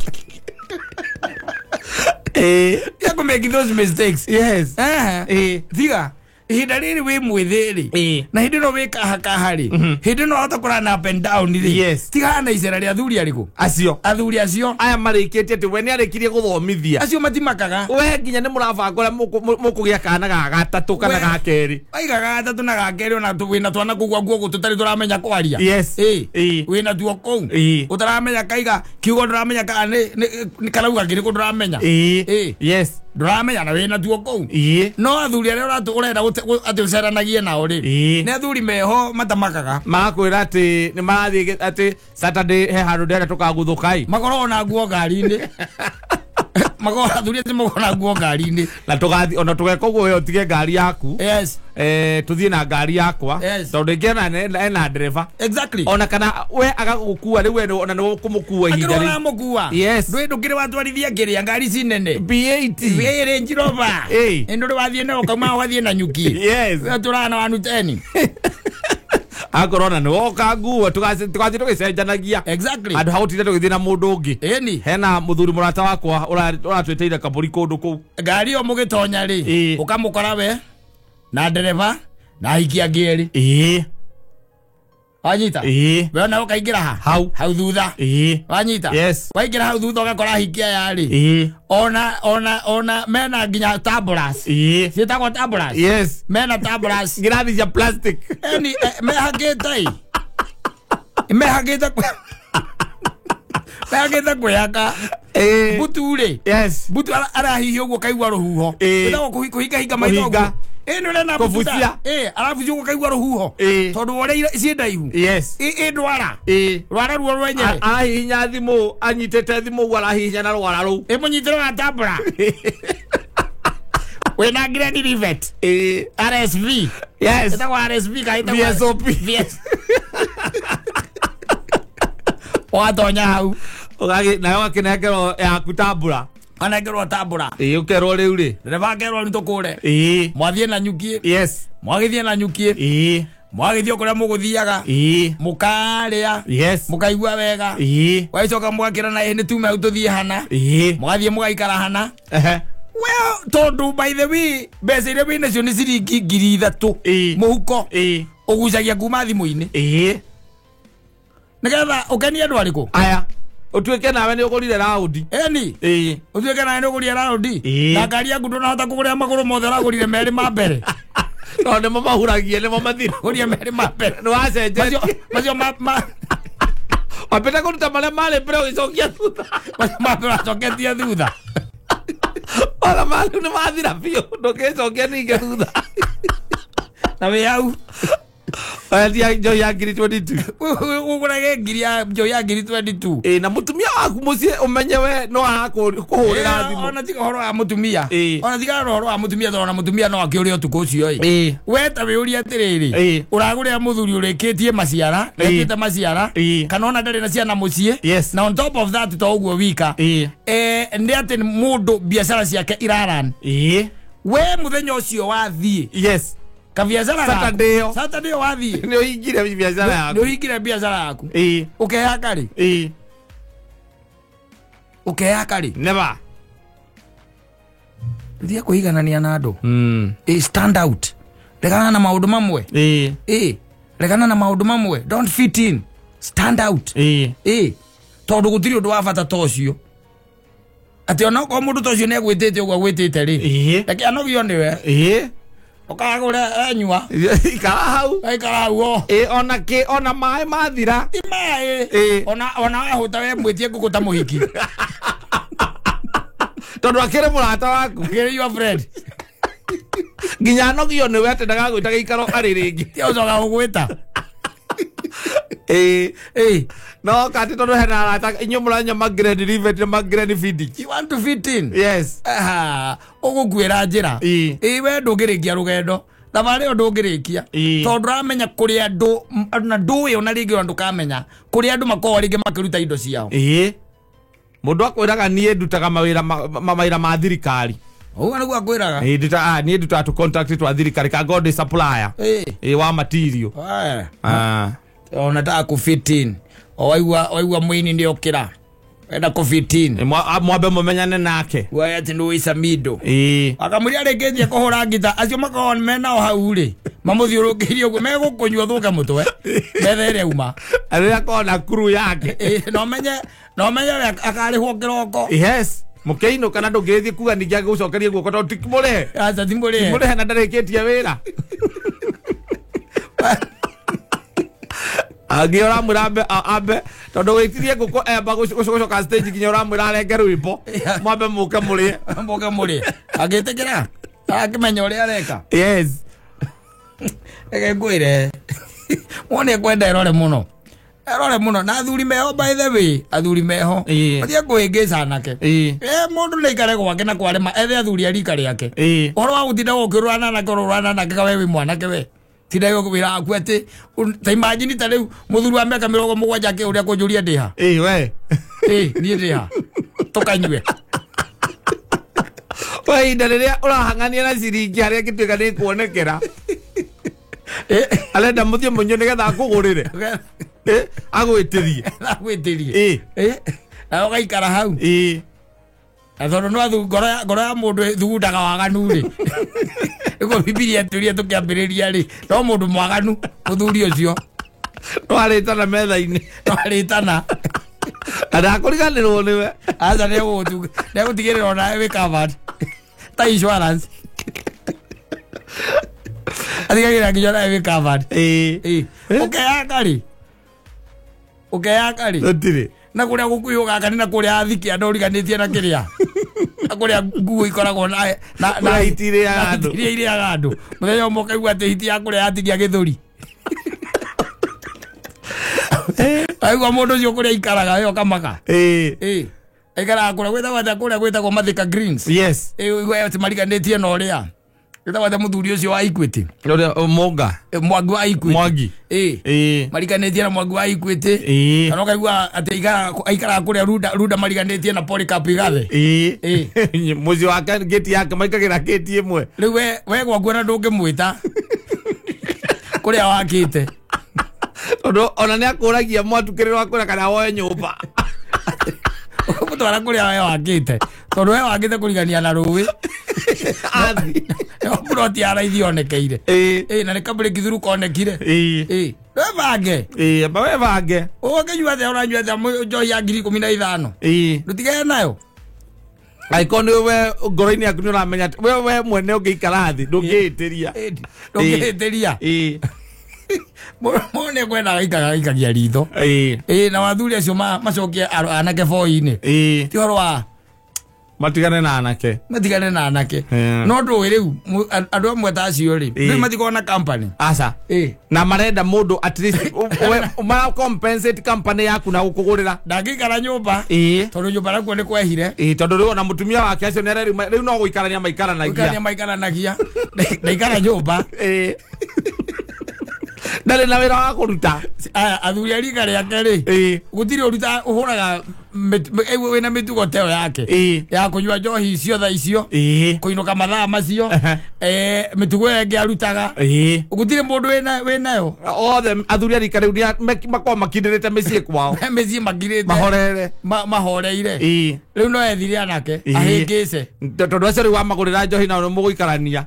Ĩĩ. Tiga kũ make those mistakes. Yes. Ĩĩ. Tiga. Ihinda rĩrĩ wĩ mwĩthĩ rĩ. Ĩĩ. Na hĩndĩ ĩno wĩ kahakaha rĩ. Hĩndĩ ĩno wahota kũrana up and down rĩ. Yes. Tigana na icera rĩa athuri arĩkũ? Acio. Athuri acio. Aya marĩkĩtie atĩ we nĩ arĩkirie gũthomithia. Acio matimakaga. We nginya nĩ mũrabanga ũrĩa mũkũgĩa kana ga gatatũ kana ga kerĩ. Waiga ga gatatũ na ga kerĩ ona wĩna twana kũu gwaku ũguo tũtarĩ tũramenya kwaria. Yes. Ĩĩ. Ĩĩ. Wĩna tuo kũu. Ĩĩ. Ũtaramenya kaiga kiugo ndũramenya kana nĩ karauga kĩrĩkũ ndũramenya. Ĩĩ. Ĩĩ. Yes. Ndũramenya na wĩna tuo kũu. Ĩĩ. No athuri arĩa ũrenda atĩ ũceranagie nao rĩ. Ĩĩ. Nĩ athuri meho matamakaga. Magakwĩra atĩ nĩ marathiĩ atĩ Saturday he handũ ndĩrenda tũkaguthũka ĩ. Makoragwo na nguo ngari-inĩ. Makoragwo athuri acio makoragwo na nguo ngari-inĩ. Na tũgathiĩ ona tũgeka ũguo we ũtige ngari yaku. Yes. Tũthiĩ na ngari yakwa. Yes. Tondũ ĩngĩ ena ndereba. Exactly. Ona kana we agagũkua rĩu we ona nĩwe ũkũmũkua ihinda Akĩrwo rĩu. ũramũkua. Yes. Ndũĩ ndũkĩrĩ watwarithia kĩrĩa ngari ci nene. B8. V8 Range Rover. Ĩĩ. Ĩ ndũrĩ wathiĩ nayo ũkauma ũgathiĩ na nyuki. Yes. We tũraga na 110. Akorwo ona nĩwoka nguo tũgathiĩ tũgĩcenjanagia. Exactly. Andũ ha gũtinda tũgĩthiĩ na mũndũ ũngĩ. Ĩni. Hena mũthuri mũrata wakwa ũratwĩtĩire kabũri kũndũ kũu. Ngari ĩyo mũgĩtonya rĩ. Ĩĩ. Ũkamũkora we na ndereba na ahiki angĩ erĩ. Ĩĩ. Wanyita? Ĩĩ. We ona ũkaingĩra ha? Hau. Hau thutha. Ĩĩ. Wanyita? Yes. Waingĩra hau thutha ũgakora ahikia aya rĩ. Ĩĩ. Ona mena nginya tamburas. Ĩĩ. Ciĩtagwo tamburas. Yes. Mena tamburas. Ngirathi cia plastic. Eni mehakĩte ĩ. Mehakĩte mehakĩte kwĩhaka. Ĩĩ. Mbutu rĩ. Yes. Mbutu arahihia ũguo kaigua rũhuho. Ĩĩ. Wĩtagwo kũhingahinga maitho Kũhinga. ũguo. Ĩ nĩ ũrena mbutu ta. Kũbucia. Ĩ arabucia ũguo kaigua rũhuho. Ĩĩ. Tondũ ũrĩa ciĩ ndaihu. Yes. Ĩ ndwara. Ĩĩ. Rwara ruo rwenyewe. Arahihinya thimũ anyitĩte thimũ ũguo arahihinya na rwara rũu. Ĩ mũnyitĩre wa tambura. Wĩna Grade Rivet. Ĩĩ. RSV. Yes. Ĩtagwo RSV kana ĩtagwo VSOP. VS. Watonya hau. Ũgagĩ nayo ũgakĩnengerwo yaku tambura. Anengerwo tambura. Ĩĩ ũkerwo rĩu rĩ. Ndereba akerwo nĩ tũkũre. Ĩĩ. Mwathiĩ na nyukie. Yes. Mwagĩthiĩ na nyukie. Ĩĩ. Mwagĩthiĩ kũrĩa mũgũthiaga. Ĩĩ. Mũkarĩa. Yes. Mũkaigua wega. Ĩĩ. Wagĩcoka mũgakĩra na ĩ nĩ tume hau tũthiĩ hana. Ĩĩ. Mũgathiĩ mũgaikara hana. Ehe. Well, tondũ by the way mbeca iria wĩ nacio nĩ ciringi 3,000 Ĩĩ. mũhuko. Ĩĩ. Ũgucagia kuma thimũ-inĩ. Ĩĩ. Nĩgetha ũkenie andũ arĩkũ? Aya. Ũtuĩke nawe nĩ ũgũrire raundi. Ĩni. Ĩĩ. Ũtuĩke nawe nĩ ũgũrire raundi. Ĩĩ. Na ngari yaku ndũnahota kũgũrĩra magũrũ mothe ũragũrire merĩ ma mbere. No nĩmo mahuragia nĩmo mathira. Gũrire merĩ ma mbere. Nĩ wacenjetie. Macio ma Wambĩte kũruta marĩa marĩ mbere ũgĩcokia thutha. macio ma mbere ũracoketie thutha. Ona marĩu nĩ mathira biũ ndũngĩcokia ningĩ thutha. Na wĩ hau. Wendia njohi ya 22,000. Ũgũrage ngiri ya njohi ya 22,000. Ĩĩ na mũtumia waku mũciĩ ũmenye we no arakũhũrĩra thimũ. Ona tiga ũhoro wa mũtumia. Ĩĩ. Ona tiga ũhoro wa mũtumia tondũ ona mũtumia no akĩũre ũtukũ ũcio ĩ. Ĩĩ. We ta wĩũrie atĩrĩrĩ. Ĩĩ. Ũragũrĩra mũthuri ũrĩkĩtie maciara, Ĩĩ. nĩekĩte maciara, Ĩĩ. kana ona ndarĩ na ciana mũciĩ. Yes. Na on top of that to ũguo wika. Ĩĩ. Nĩ atĩ mũndũ biacara ciake iraran. Ĩĩ. We mũthenya ũcio wathiĩ. Yes. Kabiacara gaku. Saturday ĩyo. Saturday ĩyo wathiĩ. Nĩ ũhingire biacara Nĩ yaku. ũhingire biacara yaku. Ĩĩ. Ũkehaka rĩ? Ĩĩ. Ũkehaka rĩ? Never. Thiĩ kũiganania na andũ. Ĩ stand out. Regana na maũndũ mamwe. Ĩĩ. Ĩ regana na maũndũ mamwe. Don't fit in. Stand out. Ĩĩ. Ĩ tondũ gũtirĩ ũndũ wa bata ta ũcio. Atĩ ona okorwo mũndũ ta ũcio nĩ agwĩtĩte ũguo agwĩtĩte rĩ. Ĩĩ. Reke anogio nĩwe. Ĩĩ. Ũkagũra enyua. Ikara hau. Aikara hau o. Ĩĩ ona kĩ ona maĩ mathira. Ti maĩ. Ĩĩ. Ona wahũta we mwĩtie ngũkũ ta mũhiki. Tondũ akĩrĩ mũrata waku. Akĩrĩ your friend. Nginya anogio nĩwe atĩ ndagagwĩta gĩikaro arĩ rĩngĩ. Ti ũcoka gũgwĩta. Ĩĩ. Ĩĩ. No kati tondũ hena arata inyuĩ mũranyua ma Grand Rivet na ma Grand Vidic. You want to fit in. Yes. Aha. Ũgũkuĩra njĩra. Ĩĩ. Ĩĩ we ndũngĩrĩkia rũgendo. Thabarĩ ĩyo ndũngĩrĩkia. Ĩĩ. Tondũ ũramenya kũrĩ andũ na ndũĩ ona rĩngĩ ona ndũkamenya kũrĩ andũ makoragwo rĩngĩ makĩruta indo ciao. Ĩĩ. Mũndũ akwĩraga niĩ ndutaga mawĩra mawĩra ma thirikari. Ũguo nĩguo akwĩraga. Ĩĩ nduta niĩ ndutaga tũ contract twa thirikari ka God supplier. Ĩĩ. Ĩĩ wa material. Ah. Ona ta kũ fit in. O waigua mũini nĩ okĩra. Enda kũ fit in. Mwambe mũmenyane nake. We atĩ nĩ wĩ Samido. Ĩĩ. Akamũria arĩkĩtie kũhũra ngita acio makoragwo menao hau rĩ mamũthiũrũrũkĩirie ũguo megũkũnyua thũke mũtwe metha ĩrĩa uma. Rĩrĩa akoragwo na crew yake. Ĩĩ no menye we akarĩhwo kĩroko. Yes. Mũkĩinũka na ndũngĩthiĩ kuga ningĩ agĩgũcokerie guoko tondũ ti mũrĩhe. Aca ti mũrĩhe. Mũrĩhe na ndarĩkĩtie wĩra. Angĩ ũramwĩra ambe tondũ wĩtirie ngũkũ emba gũcoka stage nginya ũramwĩra arenge rwĩmbo mwambe mũke mũrĩe. Mũke mũrĩe. Angĩtĩkĩra akĩmenya ũrĩa areka. Yes. Reke ngwĩre wone kwenda erore mũno. Erore mũno na athuri meho by the way athuri meho. Matige kũhĩngĩca anake. Mũndũ nĩ aikare gwake na kwarĩma ethe athuri a rika rĩake. Ũhoro wa gũtinda gũkĩrũra na anake ũrũra na anake kawe wĩ mwanake we. Tinda gũkwĩra aku atĩ ta imagine ta rĩu mũthuri wa mĩaka 70 akĩũria kũnjũria ndĩ ha. Ĩĩ we. Ĩĩ niĩ ndĩ ha. Tũkanyue. We ihinda rĩrĩa ũrahang'ania na ciringi harĩa ĩngĩtuĩka nĩ ĩkuonekera. Arenda mũthiĩ mũnyue nĩgetha akũgũrĩre. Agwĩtĩrie. Agwĩtĩrie. Ĩĩ. Na ũgaikara hau. Ĩĩ. Na tondũ no ngoro ya mũndũ ĩthugundaga waganu rĩ. Nĩguo Bibilia ĩtwĩrire tũkĩambĩrĩria rĩ, no mũndũ mwaganu mũthuri ũcio. Twarĩtana metha-inĩ. Twarĩtana. Ndakũriganĩrwo nĩwe. Aca nĩegũtigĩrĩra onawe wĩ covered. Ta insurance. Atigagĩrĩra nginya onawe wĩ covered. Ĩĩ. Ũkeyaka rĩ? Ũkeyaka rĩ? Tũtirĩ. Na kũrĩa gũkuĩ ũgaka nĩ na kũrĩa athiki andũ ũriganĩtie na kĩrĩa. Na kũrĩa nguo ikoragwo na na hiti irĩaga andũ. Iria irĩaga andũ. Mũthenya ũmwe ũkaigua atĩ hiti ya kũrĩa yatigia gĩthũri. Aigua mũndũ ũcio kũrĩa aikaraga we ũkamaka. Ĩĩ. Aikaraga kũrĩa gwĩtagwo atĩa kũrĩa gwĩtagwo Mathika Greens. Yes. Ĩĩ atĩ mariganĩtie na ũrĩa. Gwĩtagwo atĩa mũthuri ũcio wa Equity. Ũrĩa Mũnga. Mwangi wa Equity. Mwangi. Ĩĩ. Mariganĩtie na Mwangi wa Equity. Ĩĩ. Kana ũkaigua atĩ aikaraga kũrĩa Runda mariganĩtie na Polycarp Igathe. Ĩĩ. Mũciĩ wake gĩti yake maikagĩra gĩti ĩmwe. Rĩu we gwaku ona ndũngĩmwĩta. Kũrĩa wakĩte. Tondũ ona nĩ akũragia mwatukĩrĩrwo akwĩra kana woe nyũmba. Ũkũmũtwara kũrĩa we wakĩte. Tondũ we wakĩte kũrigania na rũĩ. Athi. Nĩho plot ya raithi yonekeire. Ĩĩ. Na nĩ kambũri kithuru konekire. Ĩĩ. Webange. Ĩĩ, amba webange. Ũngĩnyua atĩa ũranyua atĩa njohi ya 15,000. Ĩĩ. Ndũtigane nayo. Angĩkorwo nĩ we ngoro-inĩ yaku nĩ ũramenya atĩ we mwene ũngĩikara thĩ ndũngĩhĩtĩria. Ndũngĩhĩtĩria. Ĩĩ. Mũndũ nĩekwenda agaikagia ritho. Ĩĩ. Na athuri acio macokie anake boi-inĩ. Ĩĩ. Ti ũhoro wa matigane na anake. Matigane na anake. No ndũĩ rĩu andũ amwe ta acio rĩ, rĩu matikoragwo na company. Aca. Na marenda mũndũ at least mara compensate company yaku na gũkũgũrĩra. Ndangĩikara nyũmba. Ĩĩ. Tondũ nyũmba nakuo nĩ kwehire. Ĩĩ, tondũ rĩu ona mũtumia wake acio nĩ rĩu no gũikarania maikaranagia. Gũikarania maikaranagia. Ndaikara nyũmba. Ĩĩ. Ndarĩ na wĩra wa kũruta. Aya athuri a rika rĩake rĩ, gũtirĩ ũruta ũhũraga wĩna mĩtugo ta ĩyo yake. Ya kũnyua njohi icio thaa icio. Kũinũka mathaa macio. Mĩtugo ĩyo ĩngĩ arutaga. Gũtirĩ mũndũ wĩnayo. Othe athuri a rika rĩu makoragwo makindĩrĩte mĩciĩ kwao. Mĩciĩ makirĩte. Mahorere. Mahoreire. Rĩu no ethire anake ahĩngĩce. Tondũ acio rĩu wamagũrĩra njohi nao nĩmũgũikarania.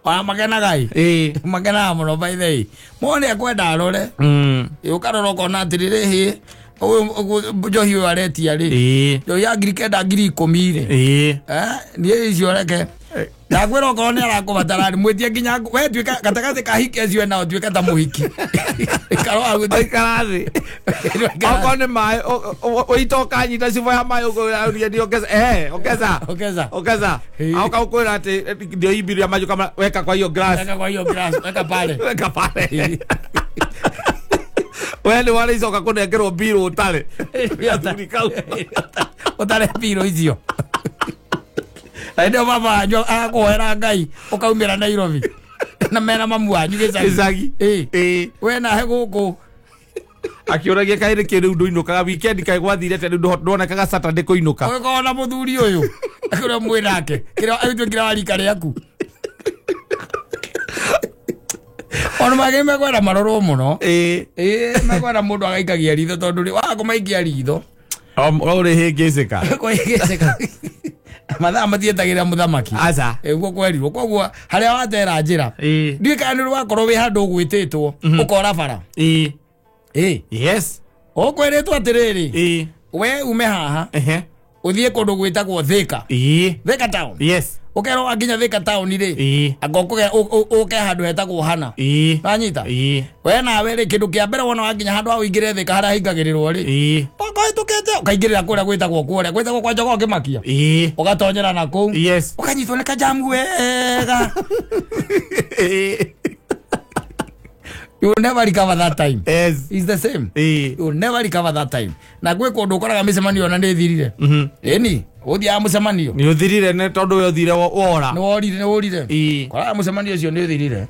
Ona makenaga ĩ. Makenaga mũno by the way. Mũndũ nĩekwenda arore. Ũkarora ũkona atĩrĩrĩ hĩ ũyũ njohi ũyũ aretia rĩ. Njohi ya 9,000 10,000 rĩ. Niĩ icio reke. Ndakwĩra okorwo nĩ arakũbatara rĩ mwĩtie nginya we tuĩka gatagatĩ ka hiki acio nao tuĩka ta mũhiki. Ikara thĩ. Okorwo nĩ maĩ ũita ũkanyita cuba ya maĩ ũkũria ndi ongeza. Ongeza. Ongeza. Ongeza. Auka ũkwĩra atĩ ndio hii bill ya maji kama weka kwa hiyo glass. Weka kwa hiyo glass, weka pale. Weka pale. We nĩ warĩcoka kũnengerwo mbirũ ũtarĩ. Athuri kau. Ũtarĩ mbirũ icio. Ndio baba wanyu akũhoera Ngai ũkaumĩra Nairobi na mena mamu wanyu gĩcagi. Ĩĩ. We nahe gũkũ. Akĩũragia kaĩ nĩkĩ rĩu ndũinũkaga weekend kaĩ gwathire atĩa rĩu ndwonekaga Saturday kũinũka. Ũgĩkorwo na mũthuri ũyũ kũrĩa mwĩ nake kĩrĩa agĩtuĩkire wa rika rĩaku. Ona magĩ mekwenda marorwo mũno. Ĩĩ. Mekwenda mũndũ agaikagia ritho tondũ rĩ waga kũmaikia ritho. Ũrĩ hĩngĩcĩka. Kũhĩngĩcĩka. Mathaa matietagĩrĩra mũthamaki. Aca. Ũguo kwerirwo. Koguo harĩa watera njĩra. Ndiũĩ kana nĩ wakorwo wĩ handũ ũgwĩtĩtwo ũkora bara. Ĩĩ. Ĩĩ. Yes. Ũkwĩrĩtwo atĩrĩrĩ. Ĩĩ. We ume haha. Ũthiĩ kũndũ gwĩtagwo Thika. Ĩĩ. Thika town. Yes. Ũkerwo wakinya Thika town rĩ. Ĩĩ. Anga ũke handũ hetagwo Hana. Ĩĩ. Wanyita? Ĩĩ. We nawe rĩ kĩndũ kĩa mbere wona wakinya handũ hau ũingĩre Thika harĩa hingagĩrĩrwo rĩ. Ĩĩ. Ũkahĩtũkĩte ũkaingĩrĩra kũrĩa gwĩtagwo kũrĩa gwĩtagwo kwa Jogoo Kĩmakia. Ĩĩ. Ũgatonyera na kũu. Yes. Ũkanyitwo nĩ kajamu wega. Ĩĩ. You will never recover that time. Yes. It's the same. Ĩĩ. You will never recover that time. Na gwĩ kũndũ ũkoraga mĩcemanio ona nĩ ĩthirire. Ĩni, ũthiaga mũcemanio. Nĩ ũthirire nĩ tondũ we ũthire wora. Nĩ worire, nĩ worire. Ĩĩ. Koraga mũcemanio ũcio nĩ ũthirire.